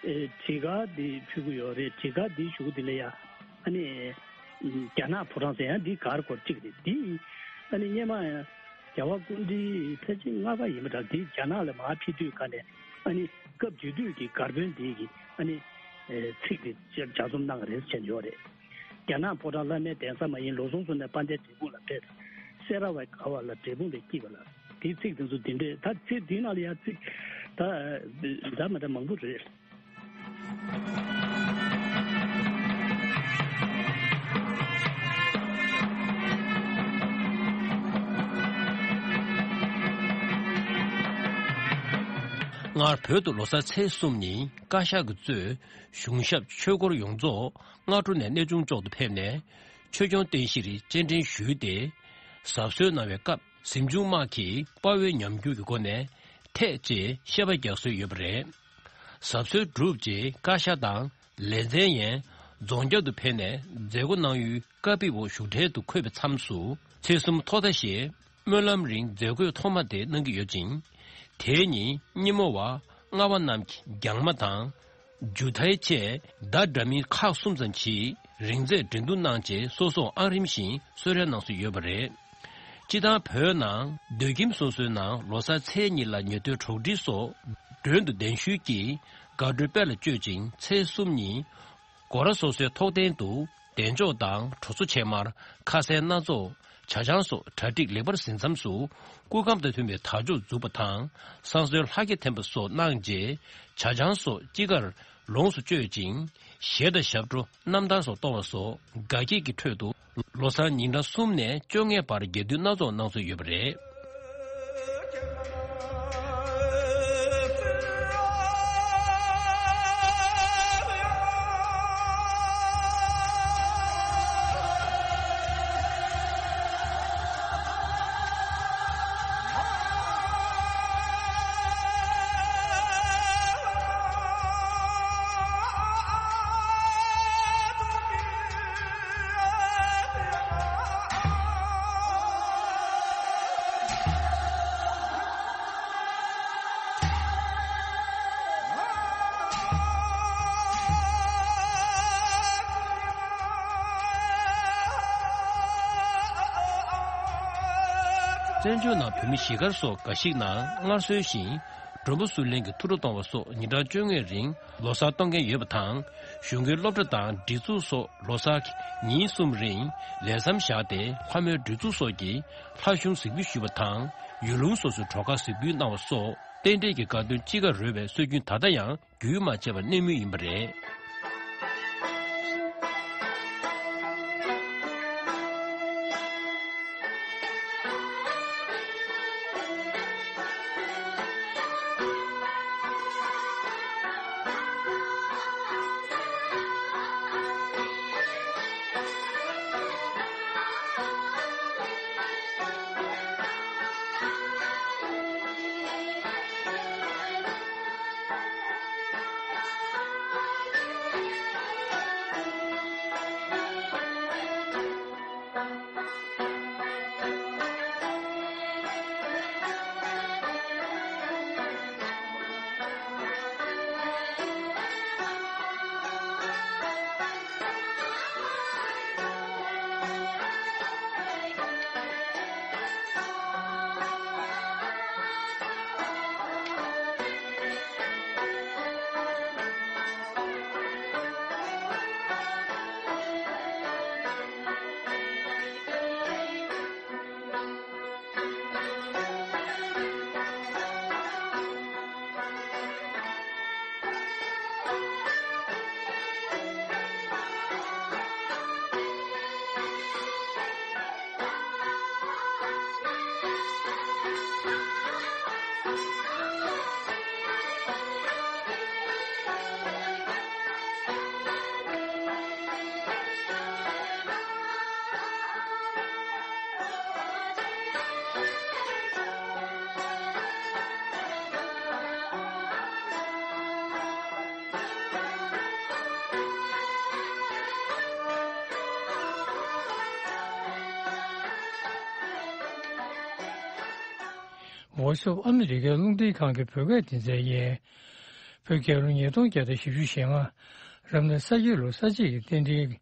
ཨེ་བྲིས་གར་འདི་ཕུལ་གྱི་ཡོད་རེད། བྲིས་གར་འདིའི་གཞུག་འདི་ལ་ཡ་ཨ་ནི་རྒྱ་ནག་ཕོ་བྲང་ཟེར་ཡང་འདི་གར་སྐོར་གཅིག་རེད། འདི་ཨ་ནི་སྔོན་མ་ཡང་རྒྱལ་བ་སྐུ་ཕྲེང་ཕལ་ཆེར་ལྔ་པ་ཡིན་པ་འདྲ། འདི་རྒྱ་ནག་ལ་མར་ཕེབས་དུས་ག་ནས་ཨ་ནི་སྐབས་དེ་དུས་ཀྱི་གར་དཔོན་འདི་གི་ཨ་ནི་ཚིག་འདི་ལྗགས་རྩོམ་གནང་རེད་ཟེར་ཡོད་རེད། རྒྱ་ནག་ཕོ་བྲང་བླ་མའི་གདན་ས་མ་ཡིན། ལོ་སོ་སོ་ནས་དཔལ་ལྡན་འབྲས་སྤུངས་ལ་ཕེབས། སེ་ར་བའི་ཁ་བ་ལ་འབྲས་སྤུངས་ལ་སྐྱིད་པ་ལ། དེའི་ཚིག་དེ་ཚོ་འདི་འདྲས། ད་ཚིག་འདིའི་ནང་ལ་ཡང་ཚིག་ད་འདྲ་མི་འདྲ་མང་པོ་རེད། སྔར་བོད་དུ་ལོ་གསར་ཚེས་གསུམ་ཉིན་བཀའ་ཤག་གིས་གཙོས་གཞུང་ཞབས་ཆོས་སྐོར་ཡོངས་རྫོགས་སྔ་དྲོ་ནས་གནས་ཆུང་ལྕོག་ཏུ་ཕེབས་ནས། ཆོས་སྐྱོང་བརྟན་བཞིར་སྤྱན་འདྲེན་ཞུས་ཏེ། གཟབ་གསོལ་གནང་བའི་སྐབས་གཟིམ་ཆུང་དམག་གིས་དཔའ་བོའི་ཉམས་འགྱུར་གྱི་སྒོ་ནས་ཐད་ཅེས་བཤད་པ་རྒྱག་སྲོལ་ཡོད་པ་རེད། གཟབ་གསོལ་གྲུབ་རྗེས་བཀའ་ཤག་དང་ལེ་ཚན་ཡན་རྫོང་རྒྱབ་ཏུ་ཕེབས་ནས་མཛད་སྒོ་གནང་ཡུལ་བཀའ་པི་འོག་བཞུགས་གྲལ་དུ་འཁོད་པའི་མཚམས་སུ་ཚེས་གསུམ་ཐོག་མཐའ་བཞིར་ སྨོན་ལམ་རིང་མཛད་སྒོའི་ཐོག་མ་དེ་གནང་གི་ཡོད་ཅིང་། དེའི་ཉིན་སྙེ་མོ་བ་སྔགས་པ་རྣམས་ཀྱིས་རྒྱང་མ་དང་། ཇུ་ཐའི་བཅས་བརྡ་འདྲ་མིན་ཁག་གསུམ་ཙམ་གྱིས་རིང་ཚད་འགྲན་བསྡུར་གནང་རྗེས་སོ་སོར་ཨང་རིམ་བཞིན་གསོལ་རས་གནང་སྲོལ་ཡོད་པ་རེད། སྤྱིར་བཏང་བོད་ནང་སྡོད་ཁྱིམ་སོ་སོའི་ནང་ལོ་གསར་ཚེས་གཉིས་ལ་ཉེར་བདོའི་གྲོགས་འདྲིས་སོགས་མགྲོན་དུ་གདན་ཞུས་ཀྱིས་དགའ་སྤྲོའི་དཔལ་ལ་སྤྱོད་ཅིང་། ཚེས་གསུམ་ཉིན་སྒོ་ར་སོ་སོའི་ཐོག་སྟེང་དུ་གདན་ལྕོག་དང་གྲོ་སོ་ཕྱེ་མར་ཁ་ཟས་སྣ་ཚོགས་ཇ་ཆང་སོགས་གྲ་སྒྲིག་ལེགས་པར་ཟིན་མཚམས་སུ་སྐུ་ཁམས་དང་མཐུན་པའི་དར་ལྕོག་འཛུགས་པ་དང་བསང་གསོལ་ལྷ་བརྒྱ་འཐེན་པ་སོགས་གནང་རྗེས་ཇ་ཆང་སོགས་དཔྱིད་ཀར་ལོངས་སུ་སྤྱོད་ཅིང་གཞས་དང་ཞབས་བྲོ་རྣམ་ཐར་སོགས་གཏོང་བ་སོགས་དགའ་སྐྱིད་ཀྱི་ཁྲོད་དུ་ལོ་གསར་ཉིན་གྲངས་གསུམ་ནས་བཅོ་ལྔའི་བར་རྒྱས་བསྡུས་སྣ་ཚོགས་གནང་སྲོལ་ཡོད་པ་རེད། བཙན་བྱོལ་ནང་བོད་མི་གཞིས་སྒར་སོགས་འགའ་ཞིག་ནང་སྔར་སྲོལ་བཞིན་མགྲོན་པོ་བསུ་ལེན་གྱི་ཐུགས་སྤྲོ་གཏོང་བ་སོགས་ཉིན་གྲངས་བཅོ་ལྔའི་རིང་ལོ་གསར་གཏོང་མཁན་ཡོད་པ་དང་། གཞུང་གི་སློབ་གྲྭ་དང་སྒྲིག་འཛུགས་སོགས་ལོ་གསར་གྱི་ཉིན་གསུམ་རིང་ལས་མཚམས་བཞག་སྟེ་ལྷ་མོའི་སྒྲིག་འཛུགས་སོགས་ཀྱིས་ལྷ་གཞུང་གཟིགས་འབུལ་ཞུས་པ་དང་། ཡུལ་ལུང་སོ་སོའི་གྲོ་ཁར་གཟིགས་འབུལ་གནང་བ་སོགས་རྟེན་འབྲེལ་གྱི་དགའ་སྟོན་དཔྱིད་ཀར་རོལ་བའི་སྲོལ་རྒྱུན་ད་ལྟ་ཡང་རྒྱུན་མ་ཆད་པར་གནས་མུས་ཡིན་པ་རེད། Voice of America རླུང་འཕྲིན་ཁང་གི་བོད་སྐད་སྡེ་ཚན་ཡིན། བོད་རྒྱལ་ལོ་ཉིས་སྟོང་བརྒྱ་དང་བཞི་བཅུ་ཞེ་ལྔ། རབ་གནས་ས་ཁྱི་ལོ་གསར་བརྗེ་ཡི་རྟེན་འབྲེལ་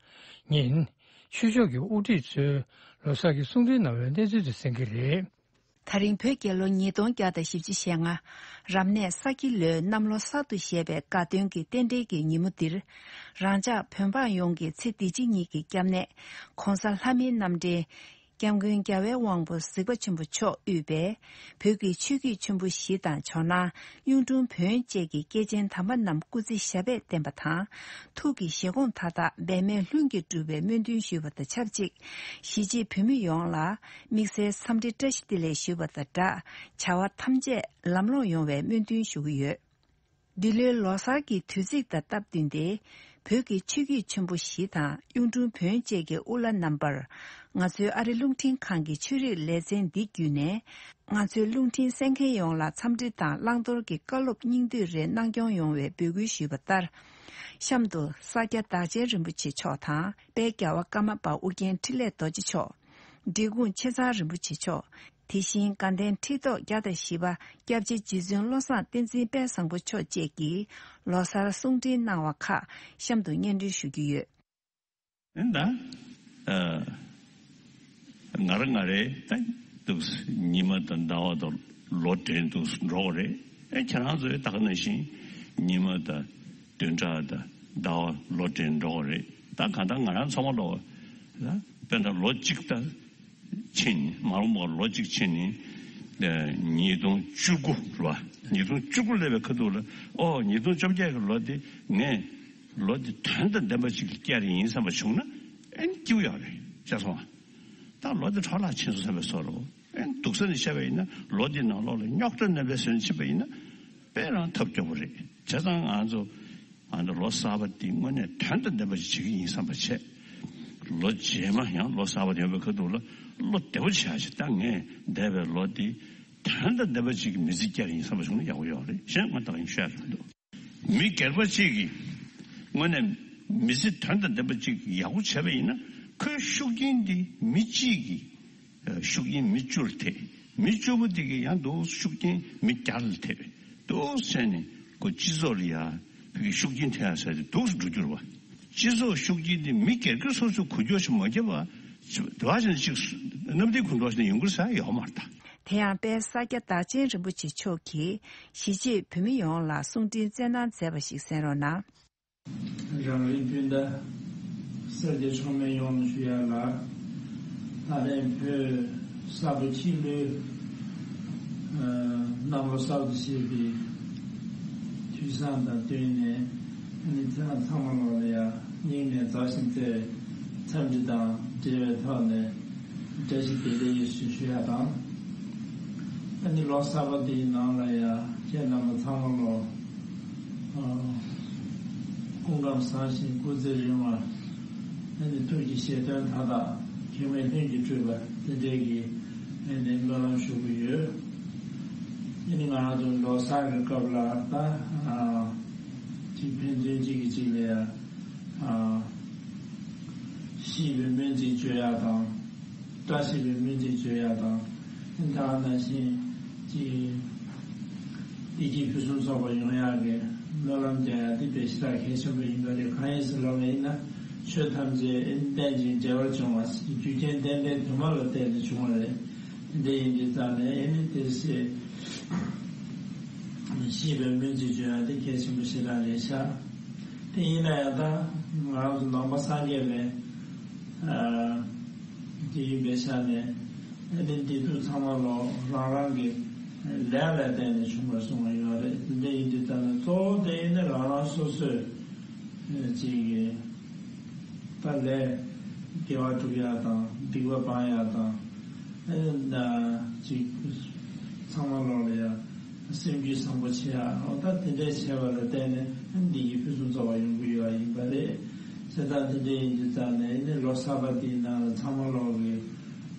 ཉིན། ཆོས་ཕྱོགས་ཀྱི་དབུ་ཁྲིད་ཚོས་ལོ་གསར་གྱི་གསུང་འཕྲིན་གནང་བའི་གནས་ཚུལ་དེ་གསན་གྱི་རེད། ད་རིང་བོད་རྒྱལ་ལོ་ཉིས་སྟོང་བརྒྱ་དང་བཞི་བཅུ་ཞེ་ལྔ། རབ་གནས་ས་ཁྱི་ལོའི་གནམ་ལོ་གསར་དུ་བཞད་པའི་དགའ་སྟོན་གྱི་རྟེན་འབྲེལ་གྱི་ཉིན་མོ་འདིར། རང་ཅག་བོད་འབངས་ཡོངས་ཀྱིས་ཚེ་འདི་ཕྱི་གཉིས་ཀྱི་སྐྱབས་གནས་༸གོང་ས་ལྷ་མིའི་རྣམ་འདྲེན་༸སྐྱབས་མགོན་རྒྱལ་བའི་དབང་པོ་གཟིགས་པ་ཆེན་པོ་མཆོག་དབུས་པའི་བོད་ཀྱི་ཆོས་བརྒྱུད་ཆེན་པོ་བཞི་དང་ཇོ་ནང་གཡུང་དྲུང་བོན་བཅས་ཀྱི་སྐྱེས་ཆེན་དམ་པ་རྣམས་སྐུ་ཚེ་ཞབས་པད་བརྟན་པ་དང་། ཐུགས་ཀྱི་བཞེད་དགོངས་མཐའ་དག་འབད་མེད་ལྷུན་གྱིས་འགྲུབ་པའི་སྨོན་འདུན་ཞུས་པ་དང་ཆབས་ཅིག་གཞིས་བྱེས་བོད་མི་ཡོངས་ལ་དམིགས་བསལ་འཚམས་འདྲི་བཀྲ་ཤིས་བདེ་ལེགས་ཞུས་པ་དང་སྦྲགས། བྱ་བ་ཐམས་ཅད་ལམ་ལྷོང་ཡོང་བའི་སྨོན་འདུན་ཞུ་གི་ཡོད། འདི་ལོའི་ལོ་གསར་གྱི་དུས་ཚིགས་དང་སྟབས་བསྟུན་ཏེ། བོད་ཀྱི་ཆོས་བརྒྱུད་ཆེན་པོ་བཞི་དང་གཡུང་དྲུང་བོན་བཅས་ཀྱི་དབུ་བླ་རྣམ་པར། ང་ཚོའི་ཨ་རི་རླུང་འཕྲིན་ཁང་གི་ཆོས་རིག་ལེ་ཚན་འདི་བརྒྱུད་ནས། ང་ཚོའི་རླུང་འཕྲིན་གསན་མཁན་ཡོངས་ལ་འཚམས་འདྲི་དང་བླང་དོར་གྱི་བཀའ་སློབ་སྙིང་བསྡུས་རེ་གནང་སྐྱོང་ཡོང་བའི་འབོད་སྐུལ་ཞུས་པ་ལྟར། གཤམ་དུ་ས་སྐྱ་བདག་ཆེན་རིན་པོ་ཆེ་མཆོག་དང་། དཔལ་རྒྱལ་བ་ཀརྨ་པ་ཨོ་རྒྱན་འཕྲིན་ལས་རྡོ་རྗེ་མཆོག་འབྲི་གུང་ཆེ་ཚང་རིན་པོ་ཆེ་མཆོག་དེ་བཞིན་དགའ་ལྡན་ཁྲི་ཐོག་བརྒྱ་དང་བཞི་པ་སྐྱབས་རྗེ་རྗེ་བཙུན་བློ་བཟང་བསྟན་འཛིན་དཔལ་བཟང་པོ་མཆོག་བཅས་ཀྱིས་ལོ་གསར་གསུང་འཕྲིན་གནང་བ་ཁག་གཤམ་དུ་སྙན་སྒྲོན་ཞུ་རྒྱུ་ཡོད། ཨེ་ད། ཨ། ང་རང་ང་རེ་ད་འདུག་ཉི་མ་དང་ཟླ་བ་དང་ལོ་དྲན་འདུག་འགྲོ་གི་རེད། ཨེ་ཁྱེད་རང་ཚོས་ད་ག་ནང་བཞིན་ཉི་མ་དང་བདུན་ཕྲག་དང་ཟླ་བ་ལོ་དྲན་འགྲོ་གི་རེད། ད་གང་ལྟར་ང་རང་ཚང་མ་ལོ་ད་དཔེར་ན་ལོ་གཅིག་ད་ཕྱིན་མ་རུང་བ་ལོ་གཅིག་ཕྱིན་ནི་ཉིས་སྟོང་བཅུ་དགུ་རེད་བ། ཉིས་སྟོང་བཅུ་དགུ་སླེབས་པའི་ཁ་ཐུག་ལ་ཨོ་ཉིས་སྟོང་བཅོ་བརྒྱད་ཀྱི་ལོ་དེ་ངས། ལོ་འདི་དོན་དང་ལྡན་པ་ཅིག་བསྐྱལ་ཡིན་བསམ་པ་བྱུང་ན་ཨེ་སྐྱིད་པོ་ཡོད་རེད་ཤེས་སོང་ང་། ད་ལོ་འདི་འཕྲོ་བརླག་ཕྱིན་སོང་བསམ་པའི་བཟོ་འདྲ་ཨེ་སྡུག་ས་ནས་བཤད་པ་ཡིན་ན་ལོ་འདི་ནང་ལོགས་ལ་རྙོག་དྲ་རྣམ་པའི་ཟོན་ཕྱིན་པ་ཡིན་ན་དཔེ་རང་ཐབས་སྐྱོ་པོ་རེད། བྱས་ཙང་ང་ཚོ་ང་ཚོ་ལོ་གསར་པ་འདི་དངོས་གནས་དོན་དང་ལྡན་པ་ཞིག་བྱེད་ཀྱི་ཡིན་བསམ་པ་བྱས། ལོ་རྗེས་མ་ཡང་ལོ་གསར་པ་ཡོང་བའི་ཁ་ཐུག་ལ་བློ་བདེ་པོ་བྱས་ཤིག་ད་ངས་འདས་པའི་ལོ་འདི་དོན་དང་ལྡན་པ་ཅིག་གི་མི་ཚེ་བསྐྱལ་ཡིན་བསམ་པ་བྱུང་ན་ཡག་པོ་ཡོད་རེད་གཞན་ང་ད་གིན་ཤོད་ཡ་རེད་མི་འདུག་མི་སྒེར་པ་གཅིག་གིས་དངོས་གནས་མི་ཚེ་དོན་དང་ལྡན་པ་གཅིག་ཡག་པོ་བྱས་པ་ཡིན་ན་ཁོའི་ཤུགས་རྐྱེན་འདི་མི་གཅིག་གིས་ཤུགས་རྐྱེན་མི་བཅུར་ཐེབས། མི་བཅུ་པོ་དེ་གིས་ཡང་འདུག་ཤུགས་རྐྱེན་མི་བརྒྱ་ལ་ཐེབས། འདུག་བྱས་ནས་ཁོ་སྤྱི་ཚོགས་ལ་ཡང་ཤུགས་རྐྱེན་ཐེབས་ཡ་ཟེར་ཏེ་འདུག་སེ་འགྲོ་རྒྱུ་རེད་བ། སྤྱི་ཚོགས་ཤུགས་རྐྱེན་དེ་མི་སྒེར་གྱིས་སོ་སོས་འགུལ་སྐྱོད་ཞིག་མ་བརྒྱབ་པ། དེ་བ་ཞིག་ཅིག་གནམ་བདེ་དགུང་གྲོགས་ཤིག་ཡོང་གི་རེད་ཟེར་ཡོད་མ་རེད་ད། དེ་ཡང་དཔལ་ས་སྐྱ་བདག་ཆེན་རིན་པོ་ཆེ་མཆོག་གིས་གཞིས་བྱེས་བོད་མི་ཡོངས་ལ་གསུང་འཕྲིན་བསྩལ་གནང་མཛད་པ་ཞིག་གསན་རོགས་གནང་། རང་རེའི་སྤུན་ཟླ་སེར་སྐྱ་ཕྱོགས་མེད་ཡོངས་ལ་ཞུ་ཡ་ལ། ད་ལན་བོད་གསར་པ་སྤྱི་ལོའི་གནམ་ལོ་གསར་དུ་བཞད་པའི་དུས་བཟང་དང་བསྟུན་ནས་ཨ་ནི་ཚང་མ་ལོག་ལ་ཡ་སྙིང་ནས་མཛའ་ཞིང་བརྩེ་བའི་འཚམས་འདྲི་དང་འབྲེལ་བའི་ཐོག་ནས་བཀྲ་ཤིས་བདེ་ལེགས་ཡོད་ཞུ་ཞུ་ཡ་དང་། ཨ་ནི་ལོ་གསར་པ་འདིའི་ནང་ལ་ཡ་ཁྱེད་རྣམ་པ་ཚང་མ་ལོ་སྐུ་ཁམས་བཟང་ཞིང་སྐུ་ཚེ་རིང་བ། ཨ་ནི་ཐུགས་ཀྱི་བཞེད་དོན་མཐའ་དག་གེགས་མེད་ལྷུན་གྱིས་གྲུབ་པ་དེ་འདྲའི་གི་ཨ་ནི་སྨོན་ལམ་ཞུ་གི་ཡོད། ཨ་ནི་ང་རང་ཚོ་ལོ་གསར་གྱི་སྐབས་ལ་ད་ཅིག་ཕན་ཚུན་གཅིག་གིས་གཅིག་ལ་ཡ། ཤིས་པའི་སྨོན་ཚིག་བརྗོད་ཡག་དང་། བཀྲ་ཤིས་པའི་སྨོན་ཚིག་བརྗོད་ཡག་དང་། ད་ག་ནང་བཞིན་གྱི་བདེ་སྐྱིད་ཕུན་སུམ་ཚོགས་པ་ཡོང་ཡག་གི་སྨོན་ལམ་རྒྱག་ཡག་འདི་དཔེ་ཞེ་དྲག་གལ་ཆེན་པོ་ཡིན་པ་རེད། གང་ཡིན་ཟེར་ལབ་པ་ཡིན་ན་ཆོས་ཐམས་ཅད་རྟེན་ཅིང་འབྲེལ་བར་འབྱུང་བ་རྒྱུ་རྐྱེན་རྟེན་འབྲེལ་དུ་མ་ལ་བརྟེན་ནས་བྱུང་བ་རེད། དེ་འདྲ་ཡིན་དུས་ཙང་ནས་ཨེ་ནི་དེ་སྲིད་ཤིས་པའི་སྨོན་ཚིག་བརྗོད་ཡག་དེ་གལ་ཆེན་པོ་ཞེ་དྲག་རེད་ཤག་དེ་ཡིན་ན་ཡང་ད་ང་རང་ཚོ་ནང་པ་སངས་རྒྱས་པའི་དེ་ཡིན་པའི་ཆ་ནས་ཨ་ནི་བདེ་སྡུག་ཚང་མ་ལོ་རང་རང་གི་ལས་ལ་བརྟེན་ནས་བྱུང་བར་གསུངས་པ་ཡོད་རེད། དེ་འདྲ་ཡིན་དུས་ད་ནི་གཙོ་བོ་དེ་ཡིན་ན་རང་རང་སོ་སོས་ཅིག་གི་ད་ལས་དགེ་བ་སྒྲུབ་ཡག་དང་སྡིག་པ་སྤང་ཡག་དང་ཨ་ནི་ཅིག་ཚང་མ་ལོ་ལ་ཡ། སེམས་རྒྱུད་བཟང་པོ་བྱེད་ཡ། འོ་ད་དེ་འདྲས་བྱས་པ་ལ་བརྟེན་ནས་བདེ་སྐྱིད་ཕུན་སུམ་ཚོགས་པ་ཡོང་གི་ཡོད་པ་ཡིན་པ་རེད། བྱས་ཙང་དེ་འདྲས་ཡིན་དུས་ཙང་ནས་ནི་ལོ་གསར་པ་འདིའི་ནང་ལ་ཚང་མ་ལོག་གི་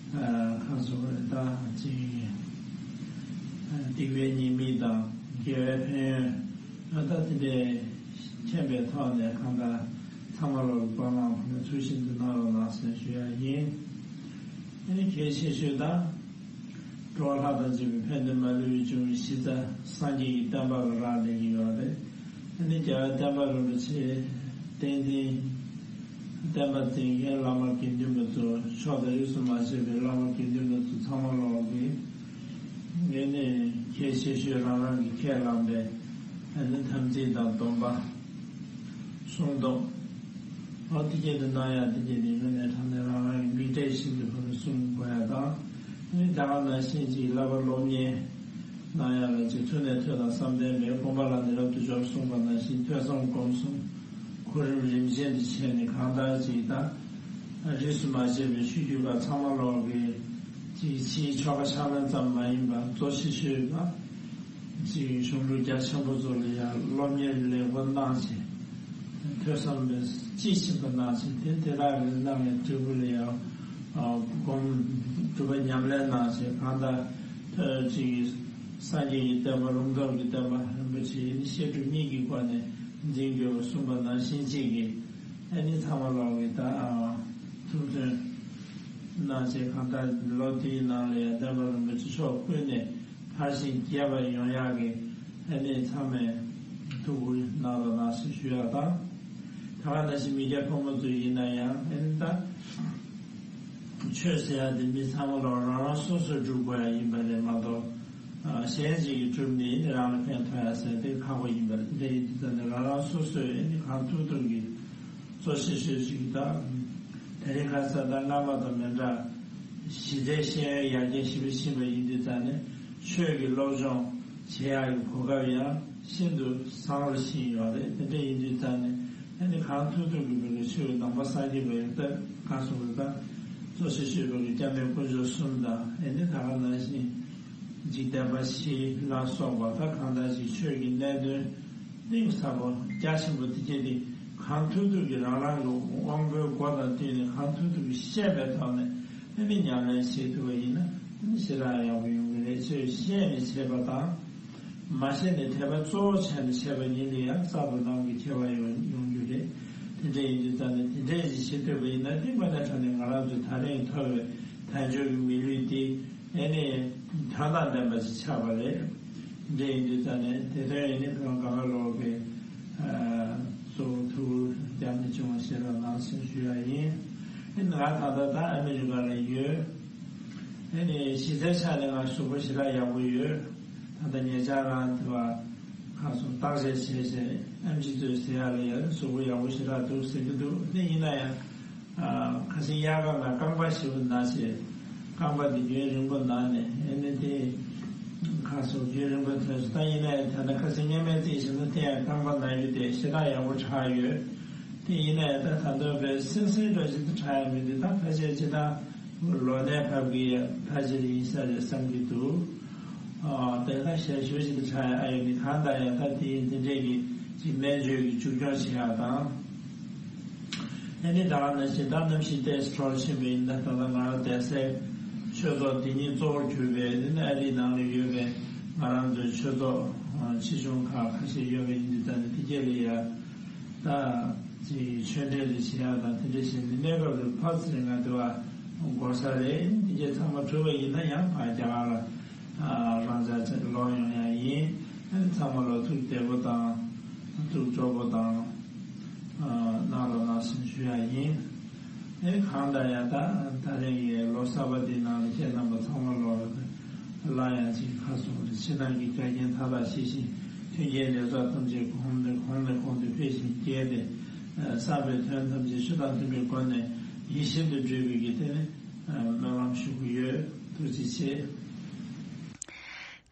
ཁ་སོ་རེ་ད་ཅིག་སྡིག་པའི་ཉེས་དམིགས་དང་དགེ་བའི་ཕན་ཡོན་འོ་ད་དེ་འདྲས་མཁྱེན་པའི་ཐོག་ནས་གང་ལྟར་ཚང་མ་ལོག་གི་བར་མང་པོ་ནས་ཚུལ་བཞིན་དུ་གནང་རོགས་གནང་ཟེར་ཞུ་ཡ་ཡིན། ཨ་ནི་གལ་ཆེ་ཤོས་ད། འགྲོ་བ་ལྷ་དང་བཅས་པའི་ཕན་བདེ་མ་ལུས་པའི་འབྱུང་བའི་གཞི་རྩ་སངས་རྒྱས་ཀྱི་བསྟན་པ་ལ་རག་ལས་ཀྱི་ཡོད་རེད། ཨ་ནི་རྒྱལ་བའི་བསྟན་པ་རིན་པོ་ཆེ་བསྟན་འཛིན་བསྟན་པ་འཛིན་མཁན་བླ་མ་དགེ་འདུན་པ་ཚོ་ཕྱོགས་དང་རིས་སུ་མ་ཆད་པའི་བླ་མ་དགེ་འདུན་པ་ཚོ་ཚང་མ་ལོག་གིས་ངས་ནི་གལ་ཆེ་ཤོས་རང་རང་གི་ཁས་བླངས་པའི་ཨ་ནི་དམ་ཚིག་དང་སྡོམ་པ། སྲུང་སྡོམ། ཨ་དེ་སྐད་དུ་གནང་ཡ་དེ་སྐད་དུ་ངོས་ནས་དྲང་གནས་རང་རང་གི་མིག་འབྲས་བཞིན་དུ་ཁོ་ནས་སྲུང་དགོས་ཡ་དང་། ཨ་ནི་ད་ག་ནང་བཞིན་གྱི་བསླབ་པ་སློབ་གཉེར་གནང་ཡ་ལ་ཅིག་ཐོས་ནས་ཐོས་དང་བསམ་གཏན་པའི་སྒོམ་པ་ལ་ནི་རབ་ཏུ་སྦྱོར་གསུངས་པ་ནང་བཞིན་ཐོས་བསམ་སྒོམ་གསུམ་གོ་རིམ་རིམ་བཞིན་དུ་བྱས་ནས་གང་ལྟར་ཅིག་དང་། རིས་སུ་མ་ཆད་པའི་ཆོས་བརྒྱུད་ཁག་ཚང་མ་ལོག་གི་ཅིག་ཕྱིའི་ཆོ་ག་ཕྱག་ལེན་ཙམ་མ་ཡིན་པར་གཙོ་ཆེ་ཤོས་ལ། ཅིག་གཞུང་ལུགས་རྒྱ་ཆེན་པོ་ཚོ་ལ་ཡང་སློབ་གཉེར་ལེགས་པོ་གནང་བྱས། ཐོས་བསམ་པའི་དཔྱིས་ཕྱིན་པ་གནང་བྱས་དེ་དེ་དག་གི་གནང་བའི་འབྲས་བུ་ལ་ཡང་སྒོམ་སྒྲུབ་པ་ཉམས་ལེན་གནང་བྱས་གང་ལྟར་ཅིག་སངས་རྒྱས་ཀྱི་བསྟན་པ་ལུང་རྟོགས་ཀྱི་བསྟན་པ་རིན་པོ་ཆེ་ནི་བཤད་སྒྲུབ་གཉིས་ཀྱི་སྒོ་ནས་འཛིན་དགོས་པར་གསུངས་པ་ནང་བཞིན་ཅིག་གིས་ཨ་ནི་ཚང་མ་ལོག་གི་ད་ཐུགས་བརྩོན། གནང་བྱས། གང་ལྟར་ལོ་འདིའི་ནང་ལ་ཡང་སྟོན་པ་རིན་པོ་ཆེ་མཆོག་ཀུན་ནས་དར་ཞིང་རྒྱས་པ་ཡོང་ཡག་གི་ཨ་ནི་ཚང་མས་ཐུགས་ཁུར་གནང་རོགས་གནང་ཞེས་ཞུ་ཡག་དང་། ད་ག་ནང་བཞིན་མི་སྐྱ་ཕོ་མོ་ཚོ་ཡིན་ན་ཡང་ཨ་ནི་ད་ཆོས་ཟེར་ཡག་དེ་མི་ཚང་མ་ལོ་རང་རང་སོ་སོས་སྒྲུབ་དགོས་ཡག་ཡིན་པ་རེད་མ་གཏོགས། གཞན་ཞིག་གིས་གྲུབ་ནས་རང་ལ་ཕན་ཐོགས་ཡ་ཟེར་དེ་ཁག་པོ་ཡིན་པ་རེད། དེ་འདྲ་ཡིན་དུས་ཙམ་ནས་རང་རང་སོ་སོས་ཨ་ནི་གང་ཐུབ་ཐུབ་ཀྱིས་གཙོ་ཆེ་ཤོས་ཅིག་དང་། དེ་རིང་ཁ་སང་ད་སྔ་མ་དང་མི་འདྲ། གཞི་རྩའི་ཤེས་ཡོན་ཡར་རྒྱས་ཞེ་པོ་ཕྱིན་པ་ཡིན་དུས་ཙམ་ནས་ཆོས་ཀྱི་སློབ་སྦྱོང་བྱེད་ཡག་གི་གོ་སྐབས་ཡང་ཤིན་ཏུ་བཟང་རུ་ཕྱིན་ཡོད་རེད། དེ་འདྲ་ཡིན་དུས་ཙམ་ནས་ཨ་ནི་གང་ཐུབ་ཐུབ་ཀྱིས་བོད་ཀྱི་ཆོས་ཀྱི་ནང་པ་སངས་རྒྱས་པའི་ད་ག་སོང་རེད། ད་གཙོ་ཆེ་ཤོས་བོད་ཀྱི་སྐྱབས་གནས་དཀོན་མཆོག་གསུམ་དང་ཨ་ནི་ད་ག་ནང་བཞིན། འཇིག་རྟེན་པ་བཞི་ལ་སོགས་པ་ད་གང་ལྟར་ཞིག་ཆོས་ཀྱི་གནད་དོན་གཏིང་ཟབ་པོ་རྒྱ་ཆེན་པོ་དེ་གྱད་དེ་གང་ཐུབ་ཐུབ་ཀྱིས་རང་རང་གི་དབང་པོའི་སྒོ་དང་བསྟུན་ནས་གང་ཐུབ་ཐུབ་ཀྱིས་ཤེས་པའི་ཐོག་ནས་ཨ་ནི་ཉམས་ལེན་བྱེད་ཐུབ་པ་ཡིན་ན་ཨ་ནི་ཞེ་དྲག་ཡག་པོ་ཡོང་གི་རེད། ཆོས་ཤེས་ནས་བྱེད་པ་དང་། མ་ཤེས་ནས་དད་པ་གཙོ་བོ་བྱས་ནས་བྱེད་པ་གཉིས་ལ་ཡང་གསར་དུ་ལམ་གྱི་ཁྱད་པར་ཡོང་ཡོང་རྒྱུ་རེད། དེ་འདྲ་ཡིན་དུས་ཙམ་ནས་དེ་འདྲ་ཞིག་བྱེད་ཐུབ་པ་ཡིན་ན་དེ་དངོས་གནས་དྲང་གནས་ང་རང་ཚོའི་ད་རིང་ཐོབ་པའི་དལ་འབྱོར་གྱི་མི་ལུས་དེ། ཨེ་ནི། དོན་དང་ལྡན་པ་ཞིག་ཆགས་པ་རེད། འདི་ཡིན་དུས་ཙམ་ནས་དེ་དོན་ཡིན་ནི་བོད་གངས་དཀར་ལོག་པའི་གཙོ་བོ་ཐུགས་རྒྱ་མི་ཆུང་བ་ཞེ་དྲག་གནང་ཞེས་ཞུ་ཡ་ཡིན། ཨེ་ནི་ང་ད་ལྟ་ད་ཨ་མི་རི་ཀ་ལ་ཡོད། ཨེ་ནི་གཞི་རྩའི་ཆ་ནས་ང་གཟུགས་པོ་ཞེ་དྲག་ཡག་པོ་ཡོད། ད་ལྟ་ཉེ་ཆར་རང་དེ་བ་ཁ་སོང་བརྟག་དཔྱད་བྱས་བྱས་ཨེམ་ཆི་ཚོས་ཟེར་ཡ་ལ་ཡ་གཟུགས་པོ་ཡག་པོ་ཞེ་དྲག་འདུག་ཟེར་གྱི་འདུག་དེ་ཡིན་ན་ཡང་། ཁ་སང་དབྱར་ཁ་ང་རྐང་པ་ཞེ་པོ་ན་བྱས། རྐང་པ་འདི་རྒྱུན་རིང་པོ་ན་ནས་ཨེ་ནི་དེ། ཁ་སང་རྒྱུན་རིང་པོ་ཐོན་སོང་། ད་ཡིན་ན་ཡང་ད་ལྟ་ཁ་སང་སྔ་མའི་རྩིས་བྱས་ན་དེ་ཡང་རྐང་པ་ན་རྒྱུ་དེ་ཞེ་དྲག་ཡག་པོ་དྲག་ཡོད། དེ་ཡིན་ན་ཡང་ད་ད་དུང་བས་སིང་སིང་འདྲ་ཞིག་ཏུ་དྲག་ཡ་མི་འདུག་ད་ཕལ་ཆེར་ཅི་ད་ལོ་ནའི་བབ་ཀྱི་ཕལ་ཆེར་ཡིན་ས་རེད་བསམ་གྱི་འདུག་ཨ་དེ་ད་ཞལ་ཞུ་ཞིག་ཏུ་དྲག་ཡ་ཨ་ཡོད་ནི་གང་ལྟར་ཡང་ད་དེ་ཡིན་དེ་འདྲས་ཀྱི་ཅིག་སྨན་བཅོས་ཀྱི་མཇུག་སྐྱོང་བྱེད་ཡ་དང་། ཨ་ནི་ད་ག་ནང་བཞིན་ད་གནམ་གཤིས་ཏོག་ཙམ་དྲོ་རུ་ཕྱིན་པ་ཡིན་ན་ད་ལྟ་ང་རང་བསྡད་སའི་ཆོས་ཚོགས་འདི་ཉིད་གཙོ་བོར་གྱུར་པའི་ཨ་ནི་ཨ་རིའི་ནང་ལ་ཡོད་པའི་ང་རང་ཚོའི་ཆོས་ཚོགས་ཆེ་ཆུང་ཁག་ཁ་ཤས་ཡོད་པ་ཡིན་དུས་ད་ནི་དེ་གྱད་ལ་ཡ་ད་ཅིག་ཆོས་འབྲེལ་རེ་བྱེད་ཡ་དང་དེ་འདྲ་བྱས་ནས་གནས་སྐབས་རེ་ཕར་ཚུར་ང་དེ་བ་འགོར་ས་རེད། དེ་གྱད་ཚང་མ་གྲུབ་པ་ཡིན་ན་ཡང་ཕར་རྒྱ་གར་ལ་རང་འཇགས་ལོག་ཡོང་ཡ་ཡིན། ཨ་ནི་ཚང་མ་ལ་ཐུགས་བདེ་པོ་དང་ཐུགས་སྤྲོ་པོ་དང་། གནང་རོགས་གནང་ཞེས་ཞུ་ཡ་ཡིན། ཨེ་གང་ལྟར་ཡང་ད་ད་རེས་ཀྱི་ལོ་གསར་པ་འདིའི་ནང་ལ་ཁྱེད་རྣམ་པ་ཚང་མ་ལོ་སླར་ཡང་ཅིག་ཁ་སོང་རེ་ཕྱི་ནང་གི་རྒྱ་ཁྱོན་མཐའ་དག་ཞི་ཞིང་མཐུན་རྐྱེན་ལེགས་ཚོགས་ཐམས་ཅད་གོང་ནས་གོང་ནས་གོང་དུ་འཕེལ་ཞིང་རྒྱས་ཏེ། བསགས་པའི་དོན་ཐམས་ཅད་ཆོས་དང་མཐུན་པའི་སྒོ་ནས་ཡིད་བཞིན་དུ་འགྲུབ་པའི་གི་དེ་ནི་སྨོན་ལམ་ཞུ་གི་ཡོད། ཐུགས་རྗེ་ཆེ།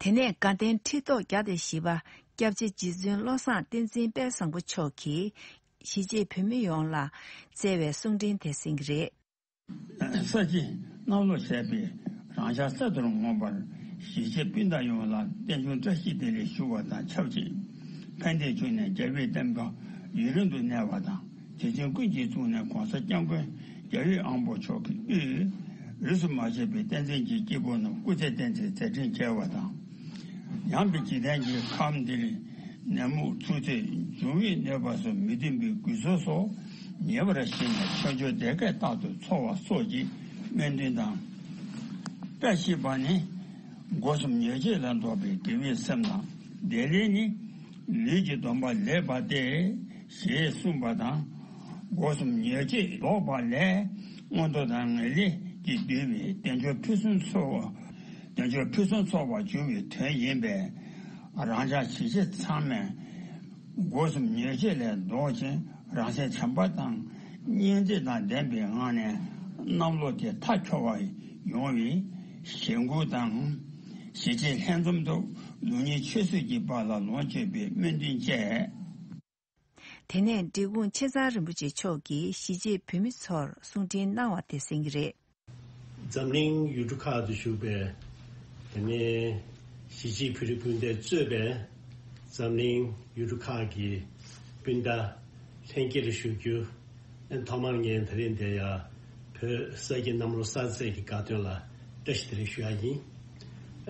དེ་ནས་དགའ་ལྡན་ཁྲི་ཐོག་བརྒྱ་དང་བཞི་པ་སྐྱབས་རྗེ་རྗེ་བཙུན་བློ་བཟང་བསྟན་འཛིན་དཔལ་བཟང་པོ་མཆོག་གིས་གཞིས་བྱེས་བོད་མི་ཡོངས་ལ་བསྩལ་བའི་གསུང་འཕྲིན་དེ་གསན་གྱི་རེད། ས་སྐྱའི་གནམ་ལོ་བྱས་པའི་རང་ཤར་གསལ་དུ་ངོམས་པར་གཞིས་བྱེས་སྤུན་ཟླ་ཡོངས་ལ་རྟེན་འབྱུང་བཀྲ་ཤིས་བདེ་ལེགས་ཞུ་བ་དང་ཆབས་ཅིག་ཕན་བདེའི་འབྱུང་གནས་རྒྱལ་བའི་བསྟན་པ་ཡུན་རིང་དུ་གནས་པ་དང་། དེ་བཞིན་ཀུན་གྱིས་བཟུང་ནས་༸གོང་ས་༸སྐྱབས་མགོན་རྒྱལ་བའི་དབང་པོ་མཆོག་གི་དབུས་རིས་སུ་མ་ཆད་པའི་བསྟན་འཛིན་གྱི་སྐྱེས་བུ་རྣམས་སྐུ་ཚེ་བརྟན་ཚེ་མཛད་འཕྲིན་རྒྱས་པ་དང་། ཡངས་པའི་འཇིག་རྟེན་གྱི་ཁམས་འདིར་ནད་མུག་ཚུགས་ཚེ་འབྱུང་བའི་གནོད་པ་སོགས་མི་མཐུན་པའི་རྒུད་ཚོགས་སོགས་ཉེ་བར་ཞི་ནས་ཕྱོགས་བཅུའི་བདེ་སྐྱིད་རྟག་ཏུ་འཚོ་བ་སོགས་ཀྱི་སྨོན་འདུན་དང་། བཀྲ་ཤིས་པ་ནི་སྒོ་གསུམ་ཉེས་བྱས་ལས་ལྡོག་པའི་བདེ་བའི་སེམས་དང་། བདེ་ལེགས་ནི་ལུས་ཀྱི་སྡོམ་པ་ལེགས་པ་སྟེ། ཞེས་གསུངས་པ་དང་། སྒོ་གསུམ་ཉེས་བྱས་ལྡོག་པ་ལས་མངོན་མཐོ་དང་ངེས་ལེགས་ཀྱིས་བསྡུས་པའི་བདེ་མཆོག་ཕུན་སུམ་ཚོགས་པ། བདེ་མཆོག་ཕུན་སུམ་ཚོགས་པར་འགྱུར་བའི་དོན་ཡིན་པས། རང་ཅག་གཞིས་བྱེས་ཚང་མས་སྒོ་གསུམ་ཉེས་བྱས་ལས་ལྡོག་ཅིང་རང་སེམས་བྱམས་པ་དང་སྙིང་རྗེ་དང་ལྡན་པའི་ངང་ནས་གནམ་ལོ་དེ་མཐའ་འཁྱོལ་བ་ཡོང་བའི་གཞེན་སྐུལ་དང་། གཞིས་བྱེས་ལྷན་འཛོམས་ཐོག་ལུགས་གཉིས་ཆོས་སྲིད་ཀྱི་བར་ལ་ལོངས་སྤྱོད་པའི་སྨོན་འདུན་བཅས། དེ་ནས་འབྲི་གུང་ཆེ་ཚང་རིན་པོ་ཆེ་མཆོག་གིས་གཞིས་བྱེས་བོད་མི་ཚོར་གསུང་འཕྲིན་གནང་བ་དེ་གསན་གྱི་རེད། འཛམ་གླིང་ཡུལ་གྲུ་ཁག་ཏུ་བཞུགས་པའི་དེ་ནས་གཞིས་བྱེས་བོད་རིགས་སྤུན་ཟླས་གཙོས་པའི་འཛམ་གླིང་ཡུལ་གྲུ་ཁག་གི་སྤུན་ཟླ་ལྷན་རྒྱས་ལ་ཞུ་རྒྱུ། ཨ་ཐོག་མར་ངས་ད་རིང་འདིར་ཡ་བོད་ས་དགེ་གནམ་ལོ་གསར་ཚེས་ཀྱི་དགའ་སྟོན་ལ་བཀྲ་ཤིས་བདེ་ལེགས་ཞུ་ཡ་ཡིན།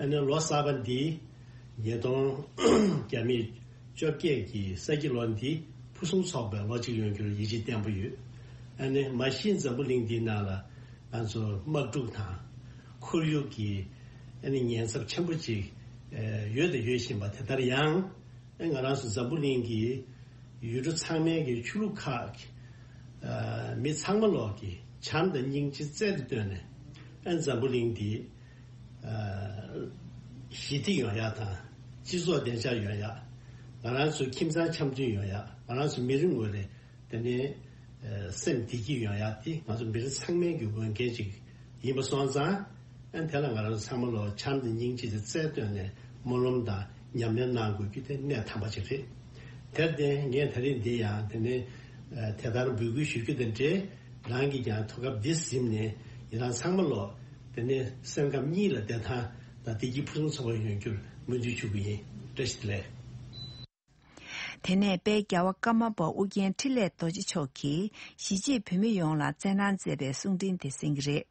ཨ་ནི་ལོ་གསར་པ་འདི་ཉིས་སྟོང་བརྒྱ་མེད་བཅོ་བརྒྱད་ཀྱི་ས་དགེ་ལོ་འདི་ཕུན་སུམ་ཚོགས་པའི་ལོ་གཅིག་ཡོང་རྒྱུར་ཡིད་ཆེས་བརྟན་པོ་ཡོད། ཨ་ནི་མ་གཞི་འཛམ་བུ་གླིང་འདིའི་ནང་ལ་ ང་ཚོ་དམག་འཁྲུག་དང་ཁོར་ཡུག་གི་ཨ་ནི་ཉེན་ཚབས་ཆེན་པོ་ཅིག་ཨ་ཡོད་དང་ཡོད་བཞིན་པ། དེ་ལྟར་ཡང་ཨ་ང་རང་ཚོ་འཛམ་བུ་གླིང་གི་ཡུལ་གྲུ་ཚང་མའི་གི་ཆོས་ལུགས་ཁག་གི་ཨ་མི་ཚང་མ་ལོག་གི་བྱམས་དང་སྙིང་རྗེ་རྩལ་དུ་བཏོན་ནས། ཨ་འཛམ་བུ་གླིང་འདི་ཨ་ཞི་བདེ་ཡོང་ཡག་དང་། སྤྱི་ཚོགས་བདེ་འཇགས་ཡོང་ཡག་ང་རང་ཚོའི་ཁྱིམ་ཚང་འཆམ་མཐུན་ཡོང་ཡག་ང་རང་ཚོའི་མི་རིགས་ངོས་ནས་དེ་ནས་ཨ་སེམས་བདེ་སྐྱིད་ཡོང་ཡག་དེ་ང་ཚོ་མི་རིགས་ཚང་མའི་གི་འོས་འགན་ཅིག་ཡིན་པ་སོང་ཙང་། ཨ་དེ་ལ་ང་རང་ཚོ་ཚང་མ་ལོག་བྱམས་དང་སྙིང་རྗེ་དེ་རྩལ་བཏོན་ནས་སྨོན་ལམ་དང་ཉམས་ལེན་གནང་དགོས་རྒྱུ་དེ་གནད་དམ་པ་ཅིག་རེད། དེར་བརྟེན་ངས་ད་རིང་འདི་ཡང་དེ་ནས་ཨ་དེ་ལྟར་འབོད་སྐུལ་ཞུ་རྒྱུ་དང་འབྲེལ། རང་གིས་ཀྱང་ཐོག་སྐབས་འདི་ཟིན་ནས་ཡི་རང་ཚང་མ་ལོག་དེ་ནས་སེམས་ཁམས་གཉིས་ལ་བདེ་ཐང་དང་བདེ་སྐྱིད་ཕུན་སུམ་ཚོགས་པ་ཡོང་རྒྱུར་སྨོན་འདུན་ཞུ་གི་ཡིན། བཀྲ་ཤིས་བདེ་ལེགས། དེ་ནས་དཔལ་རྒྱལ་བ་ཀརྨ་པ་ཨུ་རྒྱན་འཕྲིན་ལས་རྡོ་རྗེ་མཆོག་གིས་གཞིས་བྱེས་བོད་མི་ཡོངས་ལ་བསྩལ་གནང་མཛད་པའི་གསུང་འཕྲིན་དེ་གསན་གྱི་རེད།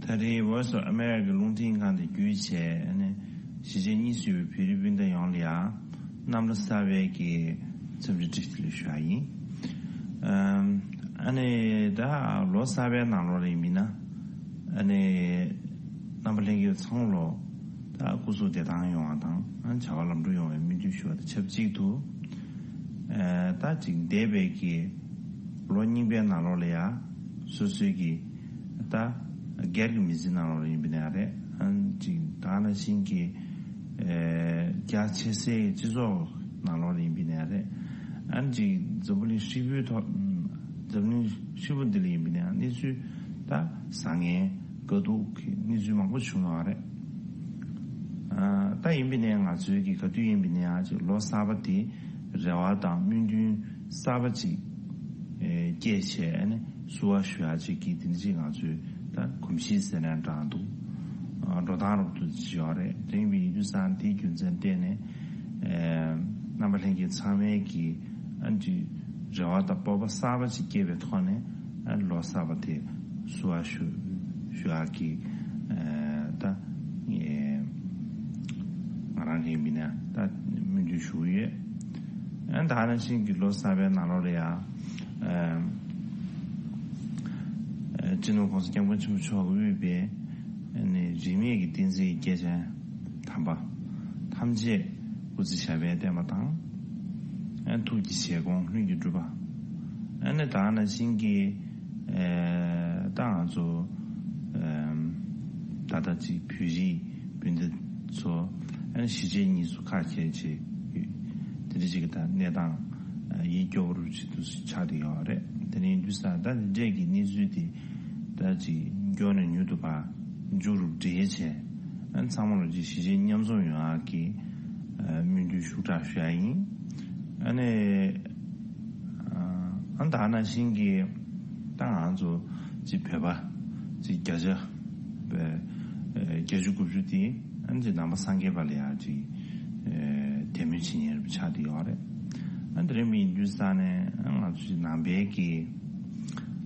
ད་རེས་Voice of America རླུང་འཕྲིན་ཁང་དང་བརྒྱུད་བྱས་ཨ་ནི་གཞིས་བྱེས་གཉིས་སུ་ཡོད་པའི་བོད་རིགས་སྤུན་ཟླ་ཡོངས་ལ་ཡང་གནམ་ལོ་གསར་པའི་གི་འཚམས་འདྲི་བཀྲ་ཤིས་བདེ་ལེགས་ཞུ་ཡག་ཡིན། ཨམ། ཨ་ནི་ད་ལོ་གསར་པའི་ནང་ལོགས་ལ་ཡིན་མིན་ན་ཨ་ནི་རྣམ་པ་ལྷན་རྒྱས་ཚང་མ་ལོག་ད་སྐུ་གཟུགས་བདེ་ཐང་ཡོང་བ་དང་ཨ་བྱ་བ་ལམ་འགྲོ་ཡོང་བའི་སྨོན་འདུན་ཞུ་བ་དང་ཆབས་ཅིག་ཏུ། ཨ་ད་ཅིག་འདས་པའི་གི་ལོ་རྙིང་པའི་ནང་ལོགས་ལ་ཡ་སོ་སོའི་གི་ད་སྒེར་གྱི་མི་ཚེ་ནང་ལོགས་ལ་ཡིན་པ་ནའི་རེད། ཨ་ཅིག་ད་ག་ནང་བཞིན་གྱི་ཨེ་རྒྱ་ཆེ་སའི་སྤྱི་ཚོགས་ནང་ལོགས་ལ་ཡིན་པ་ནའི་རེད། ཨ་ཅིག་འཛམ་བུ་གླིང་ཧྲིལ་པོའི་ཐོག་འཛམ་གླིང་ཧྲིལ་པོ་འདི་ལ་ཡིན་པ་ནའི་གནས་ཚུལ་ད་བཟང་ངན་དགའ་སྡུག་གི་གནས་ཚུལ་མང་པོ་བྱུང་ཡོད་རེད། ཨ་ད་ཡིན་པ་ནའི་ང་ཚོའི་གི་ག་དུས་ཡིན་པ་ནའི་ཨ་ཅིག་ལོ་གསར་པ་དེ་རེ་བ་དང་སྨོན་འདུན་གསར་པ་ཅིག་ཨེ་སྐྱེས་བྱས་ཨ་ནི་བསུ་བ་ཞུ་ཡག་ཅིག་གི་དེ་འདྲ་ཅིག་ང་ཚོའི་ད་གོམས་གཤིས་ཟེར་ན་འདྲ་འདུག་ཨ་འགྲོ་སྟངས་རབ་ཏུ་ཅིག་ཡོད་རེད། དེ་ཡིན་པའི་ཡིན་དུས་ཙང་དེའི་རྒྱུ་མཚན་བརྟེན་ནས་ཨེ་རྣམ་པ་ལྷན་རྒྱས་ཚང་མས་ཀྱི་ཨ་ཅིག་རེ་བ་དང་སྤོབས་པ་གསར་པ་ཅིག་སྐྱེས་པའི་ཐོག་ནས་ཨ་ལོ་གསར་པ་དེ་བསུ་བ་ཞུ་ཞུ་ཡག་གི་ཨེ་ད་ཨེ་ང་རང་གི་མི་ནས་ད་སྨོན་འདུན་ཞུ་གི་ཡོད། ཨ་ད་ག་ནང་བཞིན་གྱི་ལོ་གསར་པའི་ནང་ལོགས་ལ་ཡང་ཨ་ཨ་སྤྱི་ནོར་༸གོང་ས་༸སྐྱབས་མགོན་ཆེན་པོ་མཆོག་གིས་དབུས་པའི་ཨ་ནི་རིས་མེད་ཀྱི་བསྟན་འཛིན་གྱི་སྐྱེས་ཆེན་དམ་པ་ཐམས་ཅད་སྐུ་ཚེ་ཞབས་པད་བརྟན་པ་དང་། ཨ་ཐུགས་ཀྱི་བཞེད་དགོངས་ལྷུན་གྱིས་གྲུབ་པ། ཨ་ནི་ད་ག་ནང་བཞིན་གྱི་ཨེ་ད་ང་ཚོ་ཨེམ་ད་ལྟ་ཅིག་བོད་རིགས་སྤུན་ཟླ་ཚོ་ཨ་ནི་གཞིས་བྱེས་གཉིས་སུ་ཁ་གྱེས་བྱས་ཡོད། དེ་འདྲ་ཅིག་གི་ད་གནས་སྟངས་ཨ་ཡིད་སྐྱོ་བོ་རུ་ཅིག་ཏུ་ཆགས་བསྡད་ཡོད་རེད། དེ་ནས་ཡིན་དུས་ཙང་ད་འདི་འདྲས་ཀྱི་གནས་ཚུལ་དེ་ད་ཅིག་མགྱོགས་ནས་མྱུར་དུ་ཕར་མཇུག་རུ་འབྲེལ་བྱས། ཨ་ནི་ཚང་མ་ལོ་ཅིག་གཞིས་བྱེས་མཉམ་འཛོམས་ཡོང་ཡག་གི་ཨ་སྨོན་འདུན་ཤུགས་དྲག་ཞུ་ཡག་ཡིན། ཨ་ནི་ཨ་ད་ག་ནང་བཞིན་གྱི་ད་ང་ཚོ་ཅིག་བོད་པ་ཅིག་བརྒྱ་ཆ་བརྒྱད་ཅུ་དགུ་བཅུ་དེ་ཨ་ནི་ཅིག་ནང་པ་སངས་རྒྱས་པ་ལ་ཡང་ཅིག་དད་མོས་བྱེད་མཁན་རེ་ཆགས་བསྡད་ཡོད་རེད། ཨ་ནི་དེ་རིང་མི་ཡིན་དུས་ཙང་ནས་ང་ཚོ་ཅིག་ནང་པའི་གི་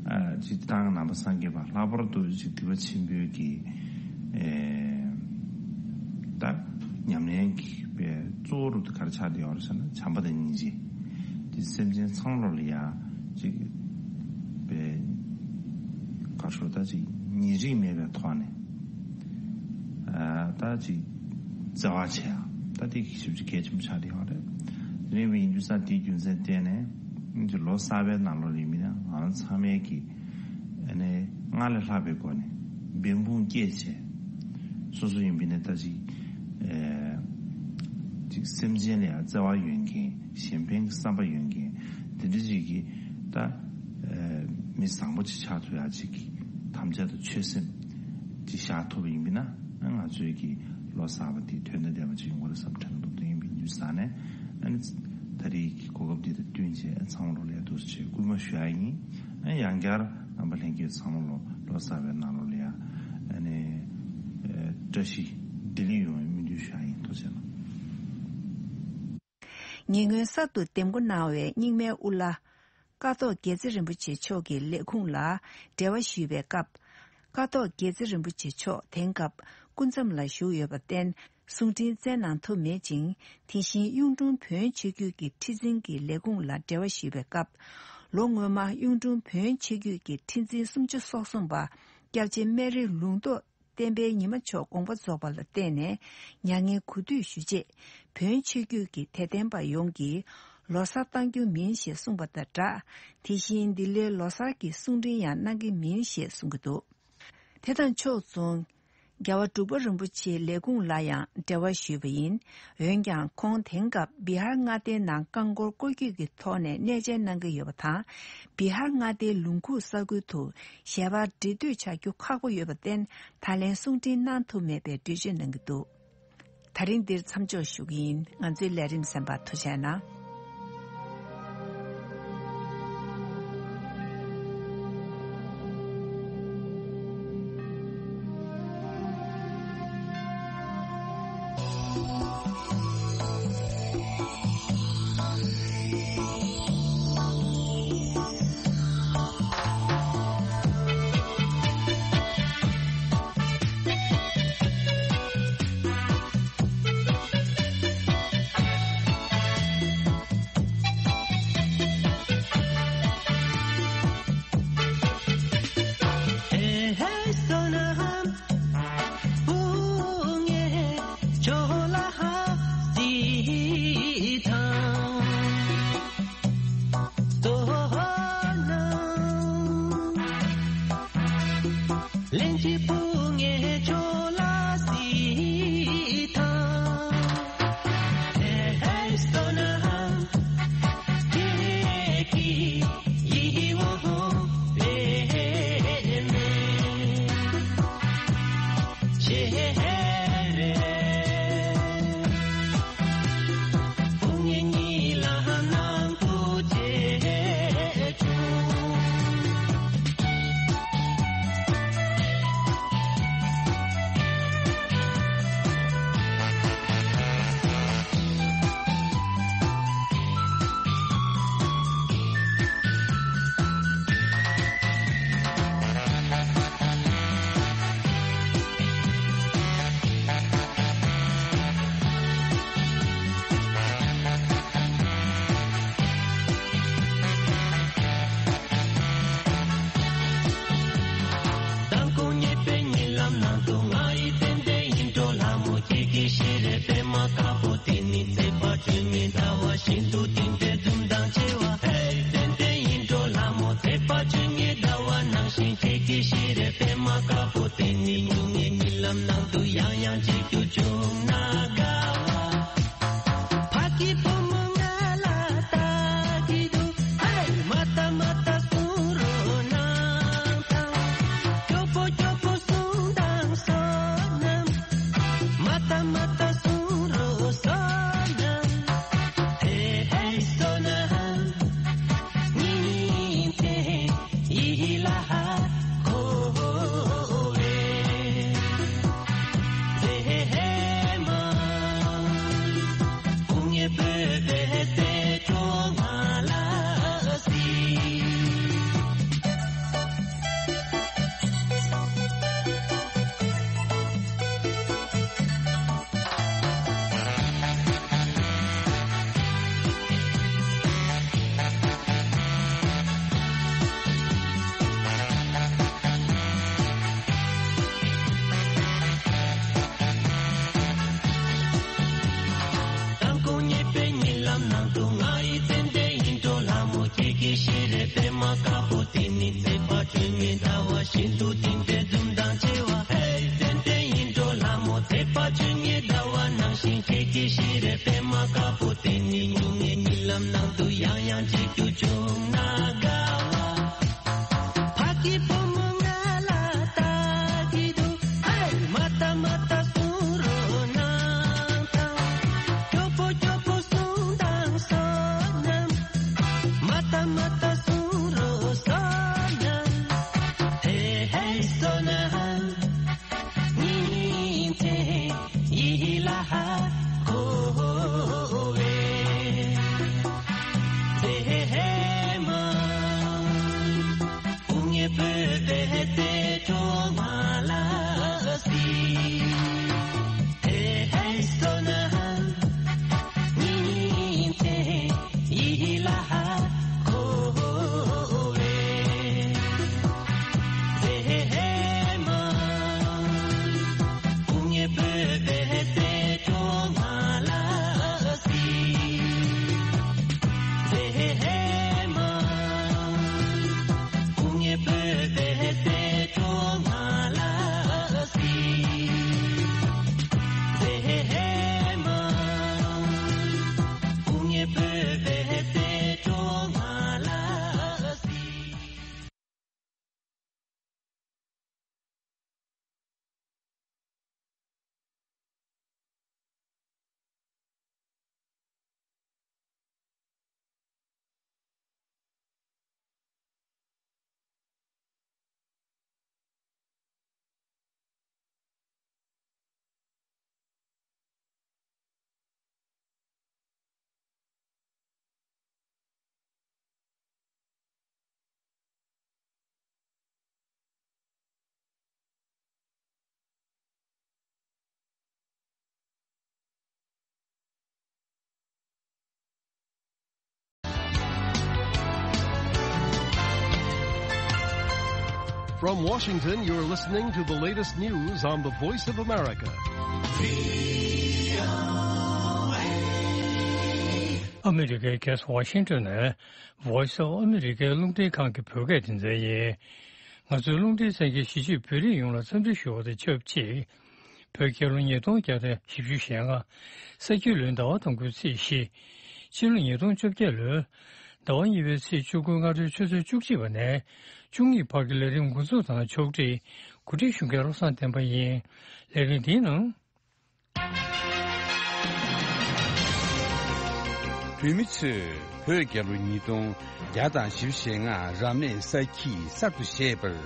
ཨ་སྤྱིར་བཏང་ནང་པ་སངས་རྒྱས་པ་ལྷག་པར་དུ་ཅིག་སྡིག་པ་ཆེན་པོའི་གི་ཨེ་ད་ཉམས་ལེན་གྱི་པའི་གཙོ་བོ་རུ་ག་རེ་ཆགས་བསྡད་ཡོད་རེད་ཟེར་ན་བྱམས་པ་དང་སྙིང་རྗེ། དེ་སེམས་ཅན་ཚང་མ་ལ་ཡ་ཅིག་པའི་ག་རེ་ཞུ་ད་ཅིག་ཉེ་རིང་མེད་པའི་ཐོག་ནས་ཨ་ད་ཅིག་བརྩེ་བ་བྱེད་ཡ་ད་དེ་ཞེ་པོ་ཅིག་གལ་ཆེན་པོ་ཆགས་བསྡད་ཡོད་རེད། དེ་རིང་བའི་ཡིན་དུས་ཙང་དེའི་རྒྱུ་མཚན་བརྟེན་ནས་ཨ་ནི་ལོ་གསར་པའི་ནང་ལོགས་ལ་ཡིན་མིན་ན་ང་རང་ཚང་མས་ཀྱི་ཨ་ནི་སྔར་ལས་ལྷག་པའི་སྒོ་ནས་འབད་འབུངས་བསྐྱེད་བྱས། སོ་སོ་ཡིན་པ་ཡིན་ན་ད་ཅིག་ཨེ་ཅིག་སེམས་ཅན་ལ་ཡང་བརྩེ་བ་ཡོད་མཁན། གཞན་ཕན་གྱི་བསམ་པ་ཡོད་མཁན་དེ་འདྲ་ཅིག་གི་ད་ཨེ་མི་བཟང་པོ་ཅིག་ཆགས་ཐུབ་ཡག་ཅིག་གི་དམ་བཅའ་དང་ཆོད་སེམས་ཅིག་བཞག་ཐུབ་པ་ཡིན་པ་ཡིན་ན་ང་ཚོའི་གི་ལོ་གསར་པ་དེ་དོན་དང་ལྡན་པ་ཅིག་ཡོང་གི་རེད་བསམ་དྲན་འདུག་དེ་ཡིན་པའི་ཡིན་དུས་ཙང་ནས་ཨ་ནི་ད་རེས་ཀྱི་གོ་སྐབས་འདི་དང་བསྟུན་བྱས་ཚང་མ་ལོ་ལ་ཡ་འདུག་སེ་བྱས་སྐུལ་མ་ཞུ་ཡག་ཡིན། ཨ་ཡང་བསྐྱར་རྣམ་པ་ལྷན་རྒྱས་ཚང་མ་ལོ་ལོ་གསར་པའི་ནང་ལོ་ལ་ཡ་ཨ་ནི་ཨ་བཀྲ་ཤིས་བདེ་ལེགས་ཡོང་བའི་སྨོན་འདུན་ཞུ་ཡག་ཡིན། ཐུགས་རྗེ་གནང་། ཉེ་སྔོན་གསར་དུ་འདེམས་བསྐོ་གནང་བའི་རྙིང་མའི་དབུ་བླ་ཀཿཐོག་རྒྱལ་རྩེ་རིན་པོ་ཆེ་མཆོག་གི་ལས་ཁུངས་ལ་འབྲེལ་བ་ཞུས་པའི་སྐབས། ཀཿཐོག་རྒྱལ་རྩེ་རིན་པོ་ཆེ་མཆོག་དེང་སྐབས་སྐུ་མཚམས་ལ་བཞུགས་ཡོད་པར་བརྟེན། གསུང་འཕྲིན་སྩལ་གནང་ཐུབ་མེད་ཅིང་། དེ་བཞིན་གཡུང་དྲུང་བོན་ཆོས་བརྒྱུད་ཀྱི་ཁྲི་འཛིན་གྱི་ལས་ཁུངས་ལ་འབྲེལ་བ་ཞུས་པའི་སྐབས། ལོ་སྔོན་མ་གཡུང་དྲུང་བོན་ཆོས་བརྒྱུད་ཀྱི་ཁྲི་འཛིན་སུམ་ཅུ་སོ་གསུམ་པ། སྐྱབས་རྗེ་སྨན་རི་ལུང་རྟོགས་བསྟན་པའི་ཉི་མ་མཆོག་དགོངས་པ་རྫོགས་པ་ལ་བརྟེན་ནས་མྱ་ངན་གུས་འདུད་ཞུ་ཆེད། བོན་ཆོས་བརྒྱུད་ཀྱི་དད་ལྡན་པ་ཡོངས་ཀྱིས་ལོ་གསར་གཏང་རྒྱུ་མིན་ཞེས་གསུངས་པ་དང་སྦྲགས། དེ་བཞིན་འདི་ལོའི་ལོ་གསར་གྱི་གསུང་འཕྲིན་ཡང་གནང་གི་མིན་ཞེས་གསུང་གི་འདུག་དེ་དང་ཕྱོགས་མཚུངས། རྒྱལ་བ་འབྲུག་པ་རིན་པོ་ཆེའི་ལས་ཁུངས་ལ་ཡང་འབྲེལ་བ་ཞུས་པ་ཡིན། འོན་ཀྱང་ཁོང་དེང་སྐབས་བི་ཧར་མངའ་སྡེའི་ནང་རྐང་འཁོར་སྐོར་སྐྱོད་ཀྱི་ཐོག་ནས་གནས་མཇལ་གནང་གི་ཡོད་པ་དང་། བི་ཧར་མངའ་སྡེའི་ལུང་ཁུག་ས་ཁུལ་དུ་ཞལ་པར་འབྲེལ་མཐུད་བྱ་རྒྱུ་ཁག་པོ་ཡོད་པར་བརྟེན། ད་ལན་གསུང་འཕྲིན་གནང་ཐུབ་མེད་པའི་འགྲེལ་བརྗོད་གནང་གི་འདུག་ད་རིང་འདིར་མཚམས་འཇོག་ཞུ་གི་ཡིན། ང་ཚོའི་ལས་རིམ་གསན་པར་ཐུགས་རྗེ་གནང་། མདང་དགོང་ཉེས་པའི་ཉིན་ལམ་ནང་དུ་ང་ཡི་ཏན་ཏན་ཡིན་འགྲོ་ལྷ་མོ་ཁྱེད་ཀྱི་ཤེས་རེ་པད་མ་དཀར་པོ་དེ་ནི་ཚེས་པ་བཅུ་གཉིས་ཟླ་བ་བཞིན་དུ་དེ་འདྲའི་འཛུམ་མདངས་ཆེ་བ། ཧེ་ཏན་ཏན་ཡིན་འགྲོ་ལྷ་མོ་ཚེས་པ་བཅུ་གཉིས་ཟླ་བ་ནང་བཞིན་ཁྱེད་ཀྱི་ཤེས་རེ་པད་མ་དཀར་པོ་དེ་ནི་སྨྱུང་གནས་ཉིན་ལམ་ནང་དུ་ཡང་ཡང་མཇལ་རྒྱུ་བྱུང་ན་དགའ་བ། ཕ་གི་བུ་མོ་ང་ལ་ལྟ་གི་འདུག་ཧེ། མ་ལྟ་མ་ལྟ་གསུང་རོགས་གནང་དང་། སྐྱོ་པོ་སྐྱོ་པོ་གསུང་དང་བསོད་ནམས། མ་ལྟ་མ་ལྟ་གསུང་རོགས་བསོད་ནམས། ཧེ་ཧེ་བསོད་ནམས། ཉིན་མཚན་ཡིད་ལ་འཁོར་བའི་མཛེས་མ། དགུང་ལྔའི་བོད་པའི་སྲིད་གྲོགས་ང་ལ་གཟིགས། མདང་དགོང་ཉེས་པའི་ཉིན་ལམ་ནང་དུ་ང་ཡི་ཏན་ཏན་ཡིན་འགྲོ་ལྷ་མོ་ཁྱེད་ཀྱི་ཤེས་རེ་པད་མ་དཀར་པོ་དེ་ནི་ཚེས་པ་བཅུ་གཉིས་ཟླ་བ་བཞིན་དུ་དེ་འདྲའི་འཛུམ་མདངས་ཆེ་བ། ཧེ་ཏན་ཏན་ཡིན་འགྲོ་ལྷ་མོ་ཚེས་པ་བཅུ་གཉིས་ཟླ་བ་ནང་བཞིན་ཁྱེད་ཀྱི་ཤེས་རེ་པད་མ་དཀར་པོ་དེ་ནི་སྨྱུང་གནས་ཉིན་ལམ་ནང་དུ་ཡང་ཡང་མཇལ་རྒྱུ་བྱུང་ན་དགའ་བ། ཕ་གི་བུ་མོ་ང་ལ་ལྟ་གི་འདུག་ཧེ། མ་ལྟ་མ་ལྟ་གསུང་རོགས་གནང་དང་། སྐྱོ་པོ་སྐྱོ་པོ་གསུང་དང་བསོད་ནམས། མ་ལྟ་མ་ལྟ་གསུང་རོགས་བསོད་ནམས། ཧེ་ཧེ་བསོད་ནམས། ཉིན་མཚན་ཡིད་ལ་འཁོར་བའི་མཛེས་མ། དགུང་ལྔའི་བོད་ From Washington, you're listening to the latest news on the Voice of America. ཨ་མི་རི་ཀའི་རྒྱལ་ས་ཝ་ཤིང་ཏོན་ནས་Voice of America རླུང་འཕྲིན་ཁང་གི་བོད་སྐད་སྡེ་ཚན་ཡིན། ང་ཚོའི་རླུང་འཕྲིན་གསན་མཁན་གཞིས་བྱེས་བོད་རིགས་ཡོངས་ལ་འཚམས་འདྲི་ཞུ་བ་དང་ཆབས་ཅིག་བོད་རྒྱལ་ལོ་ཉིས་སྟོང་བརྒྱ་དང་བཞི་བཅུ་ཞེ་ལྔ། ས་ཁྱི་ལོའི་ཟླ་བ་དང་པོའི་ཚེས་བཞི། ཕྱི་ལོ་ཉིས་སྟོང་བཅོ་བརྒྱད་ལོའི་ཟླ་བ་གཉིས་པའི་ཚེས་བཅུ་དགུ་སྔ་དྲོའི་ཆུ་ཚོད་བཅུ་གཅིག་པ་ནས་བཅུ་གཉིས་བར་གྱི་ལས་རིམ་འགོ་འཛུགས་དང་ཕྱོགས་སྒྲིག་གོ་སྒྲིག་ཞུ་མཁན་བློ་བཟང་བསྟན་པ་ཡིན། ལས་རིམ་འདིའི་ནང་། བོད་མི་ཚོས་བོད་རྒྱལ་ལོ་ཉིས་སྟོང་བརྒྱ་དང་བཞི་བཅུ་ཞེ་ལྔ་རབ་གནས་ས་ཁྱི་གསར་དུ་བཞད་པར།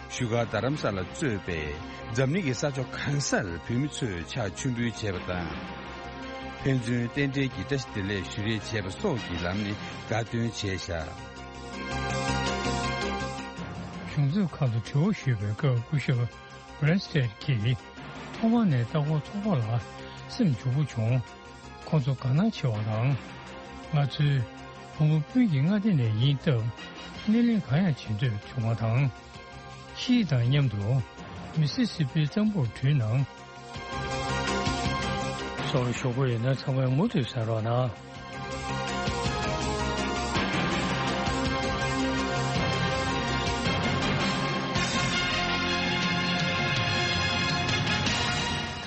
བཞུགས་སྒར་རྡ་རམ་ས་ལ་གཙོས་པའི་འཛམ་གླིང་གི་ས་ཕྱོགས་གང་སར་བོད་མི་ཚོས་ཕྱག་མཆོད་འབུལ་བྱས་པ་དང་། ཕན་ཚུན་རྟེན་འབྲེལ་གྱི་བཀྲ་ཤིས་བདེ་ལེགས་ཞུ་རེས་བྱས་པ་སོགས་ཀྱི་ལམ་ནས་དགའ་སྟོན་བྱས་བཞག་གཞུང་ཚབ་ཁང་དུ་དྲི་བ་ཞུས་པའི་སྐབས་སྐུ་ཞབས་Branstad གྱིས། ཐོག་མ་ནས་ལྟ་སྐོར་ཚོགས་པ་ལ་སེམས་འཇུག་པོ་བྱུང་། ཁོང་ཚོ་དགའ་སྣང་ཆེ་བ་དང་། ང་ཚོའི་བུ་མོ་སྤུན་གྱི་མངའ་སྡེ་ནས་ཡིན་སྟབས། སྣེ་ལེན་གང་ཡང་བྱེད་འདོད་བྱུང་བ་དང་། ཤི་དང་མཉམ་དུ་མི་སི་སི་པིའི་གཙང་པོར་བྲོས་གནང་། སོགས་ཞུ་གི་ཡོད་ན་ཚང་མས་མུ་མཐུད་གསན་རོགས་གནང་།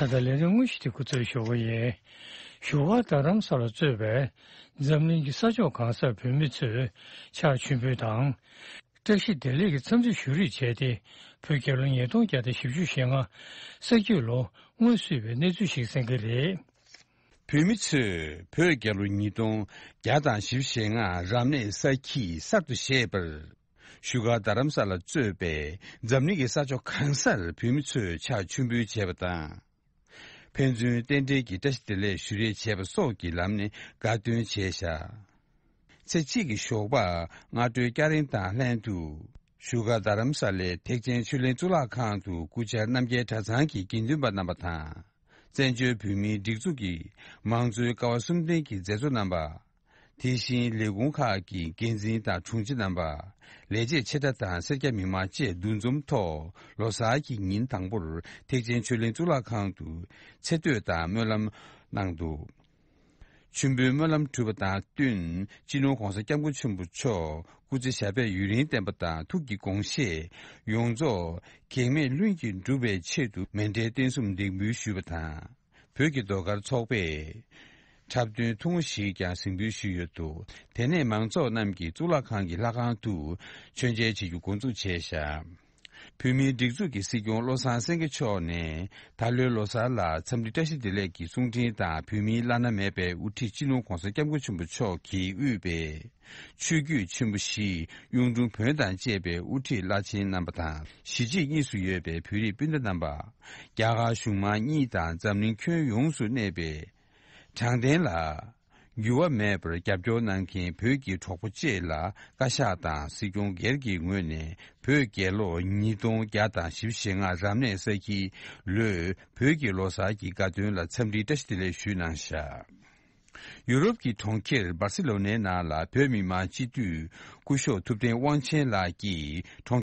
ད་ལྟ་ལས་རིམ་དངོས་གཞི་དེ་འགོ་འཛུགས་ཞུ་གི་ཡིན། བཞུགས་སྒར་རྡ་རམ་ས་ལ་གཙོས་པའི་འཛམ་གླིང་གི་ས་ཕྱོགས་གང་སར་བོད་མི་ཚོས་ཕྱག་མཆོད་འབུལ་དང་། བཀྲ་ཤིས་བདེ་ལེགས་ཀྱི་འཚམས་འདྲི་ཞུ་རེས་བྱས་ཏེ། བོད་རྒྱལ་ལོ་ཉིས་སྟོང་བརྒྱ་དང་བཞི་བཅུ་ཞེ་ལྔ་ས་ཁྱི་ལོ་སྔོན་བསུས་པའི་གནས་ཚུལ་ཞིག་གསན་གྱི་རེད། བོད་མི་ཚོས་བོད་རྒྱལ་ལོ་ཉིས་སྟོང་བརྒྱ་དང་བཞི་བཅུ་ཞེ་ལྔ་རབ་གནས་ས་ཁྱི་གསར་དུ་བཞད་པར། བཞུགས་སྒར་རྡ་རམ་ས་ལ་གཙོས་པའི་འཛམ་གླིང་གི་ས་ཕྱོགས་གང་སར་བོད་མི་ཚོས་ཕྱག་མཆོད་འབུལ་བྱས་པ་དང་། ཕན་ཚུན་རྟེན་འབྲེལ་གྱི་བཀྲ་ཤིས་བདེ་ལེགས་ཞུ་རེས་བྱས་པ་སོགས་ཀྱི་ལམ་ནས་དགའ་སྟོན་བྱས་བཞག་ཚེས་གཅིག་གི་ཞོགས་པ་སྔ་དྲོའི་སྐྱ་རེངས་དང་ལྷན་དུ། བཞུགས་སྒར་རྡ་རམ་ས་ལའི་ཐེག་ཆེན་ཆོས་གླིང་གཙུག་ལག་ཁང་དུ་སྐུ་བཅར་རྣམ་རྒྱལ་གྲྭ་ཚང་གི་དགེ་འདུན་པ་རྣམ་པ་དང་། བཙན་བྱོལ་བོད་མིའི་སྒྲིག་འཛུགས་ཀྱི་མང་གཙོའི་ཀ་བ་གསུམ་ལྡན་གྱི་མཛད་གཙོ་རྣམ་པ། དེ་བཞིན་ལས་ཁུངས་ཁག་གི་འགན་འཛིན་དང་དྲུང་ཆེ་རྣམ་པ། ལས་བྱེད་ཆེ་ཕྲ་དང་སེར་སྐྱ་མི་མང་བཅས་འདུ་འཛོམས་ཐོག་ལོ་གསར་གྱི་ཉིན་དང་པོར་ཐེག་ཆེན་ཆོས་གླིང་གཙུག་ལག་ཁང་དུ་ཚེ་བསྟོད་དང་སྨོན་ལམ་གནང་འདུག་མཆོད་འབུལ་སྨོན་ལམ་གྲུབ་པ་དང་བསྟུན། སྤྱི་ནོར་༧གོང་ས་༧སྐྱབས་མགོན་ཆེན་པོ་མཆོག་སྐུ་ཚེ་ཞབས་པད་ཡུན་རིང་བརྟན་པ་དང་ཐུགས་ཀྱི་དགོངས་བཞེད་ཡོངས་རྫོགས་གེགས་མེད་ལྷུན་གྱིས་འགྲུབ་པའི་ཆེད་དུ་མཎྜལ་རྟེན་གསུམ་འདེགས་འབུལ་ཞུས་པ་དང་། བོད་ཀྱི་ཟློས་གར་ཚོགས་པས་འཁྲབ་སྟོན་ཐུང་ངུ་ཞིག་ཀྱང་གཟིགས་འབུལ་ཞུས་ཡོད་འདུག་དེ་ནས་མང་ཚོགས་རྣམས་ཀྱིས་གཙུག་ལག་ཁང་གི་ལྷ་ཁང་དུ་མཆོད་མཇལ་བྱེད་རྒྱུ་འགོ་འཛུགས་བྱས་བཞག་བོད་མིའི་སྒྲིག་འཛུགས་ཀྱི་སྲིད་སྐྱོང་བློ་བཟང་སེང་གེ་མཆོག་ནས་ད་ལོའི་ལོ་གསར་ལ་འཚམས་འདྲི་བཀྲ་ཤིས་བདེ་ལེགས་ཀྱི་གསུང་འཕྲིན་དང་། བོད་མིའི་བླ་ན་མེད་པའི་དབུ་ཁྲིད་སྤྱི་ནོར་༧གོང་ས་༧སྐྱབས་མགོན་ཆེན་པོ་མཆོག་གིས་དབུས་པའི་ཆོས་བརྒྱུད་ཆེན་པོ་བཞི། གཡུང་དྲུང་བོན་དང་བཅས་པའི་དབུ་ཁྲིད་བླ་ཆེན་རྣམ་པ་དང་། གཞིས་བྱེས་གཉིས་སུ་ཡོད་པའི་བོད་རིགས་སྤུན་ཟླ་རྣམ་པ། རྒྱ་གར་གཞུང་མང་གཉིས་དང་འཛམ་གླིང་ཁྱོན་ཡོངས་སུ་གནས་པའི་དྲང་བདེན་ལ་འགྱུར་བ་མེད་པར་རྒྱབ་སྐྱོར་གནང་མཁན་བོད་ཀྱི་གྲོགས་པོ་བཅས་ལ་བཀའ་ཤག་དང་སྲིད་སྐྱོང་སྒེར་གྱི་ངོས་ནས་བོད་རྒྱལ་ལོ་ཉིས་སྟོང་བརྒྱ་དང་བཞི་བཅུ་ཞེ་ལྔ་རབ་གནས་ས་ཁྱི་ལོའི་བོད་ཀྱི་ལོ་གསར་གྱི་དགའ་སྟོན་ལ་འཚམས་འདྲིའི་བཀྲ་ཤིས་བདེ་ལེགས་ཞུས་གནང་བཞག་ཡུ་རོབ་ཀྱི་གྲོང་ཁྱེར་སྦར་སི་ལོ་ནའི་ནང་ལ་བོད་མི་མང་སྤྱི་འཐུས་སྐུ་ཞབས་ཐུབ་བསྟན་དབང་ཆེན་ལགས་ཀྱིས་གྲོང་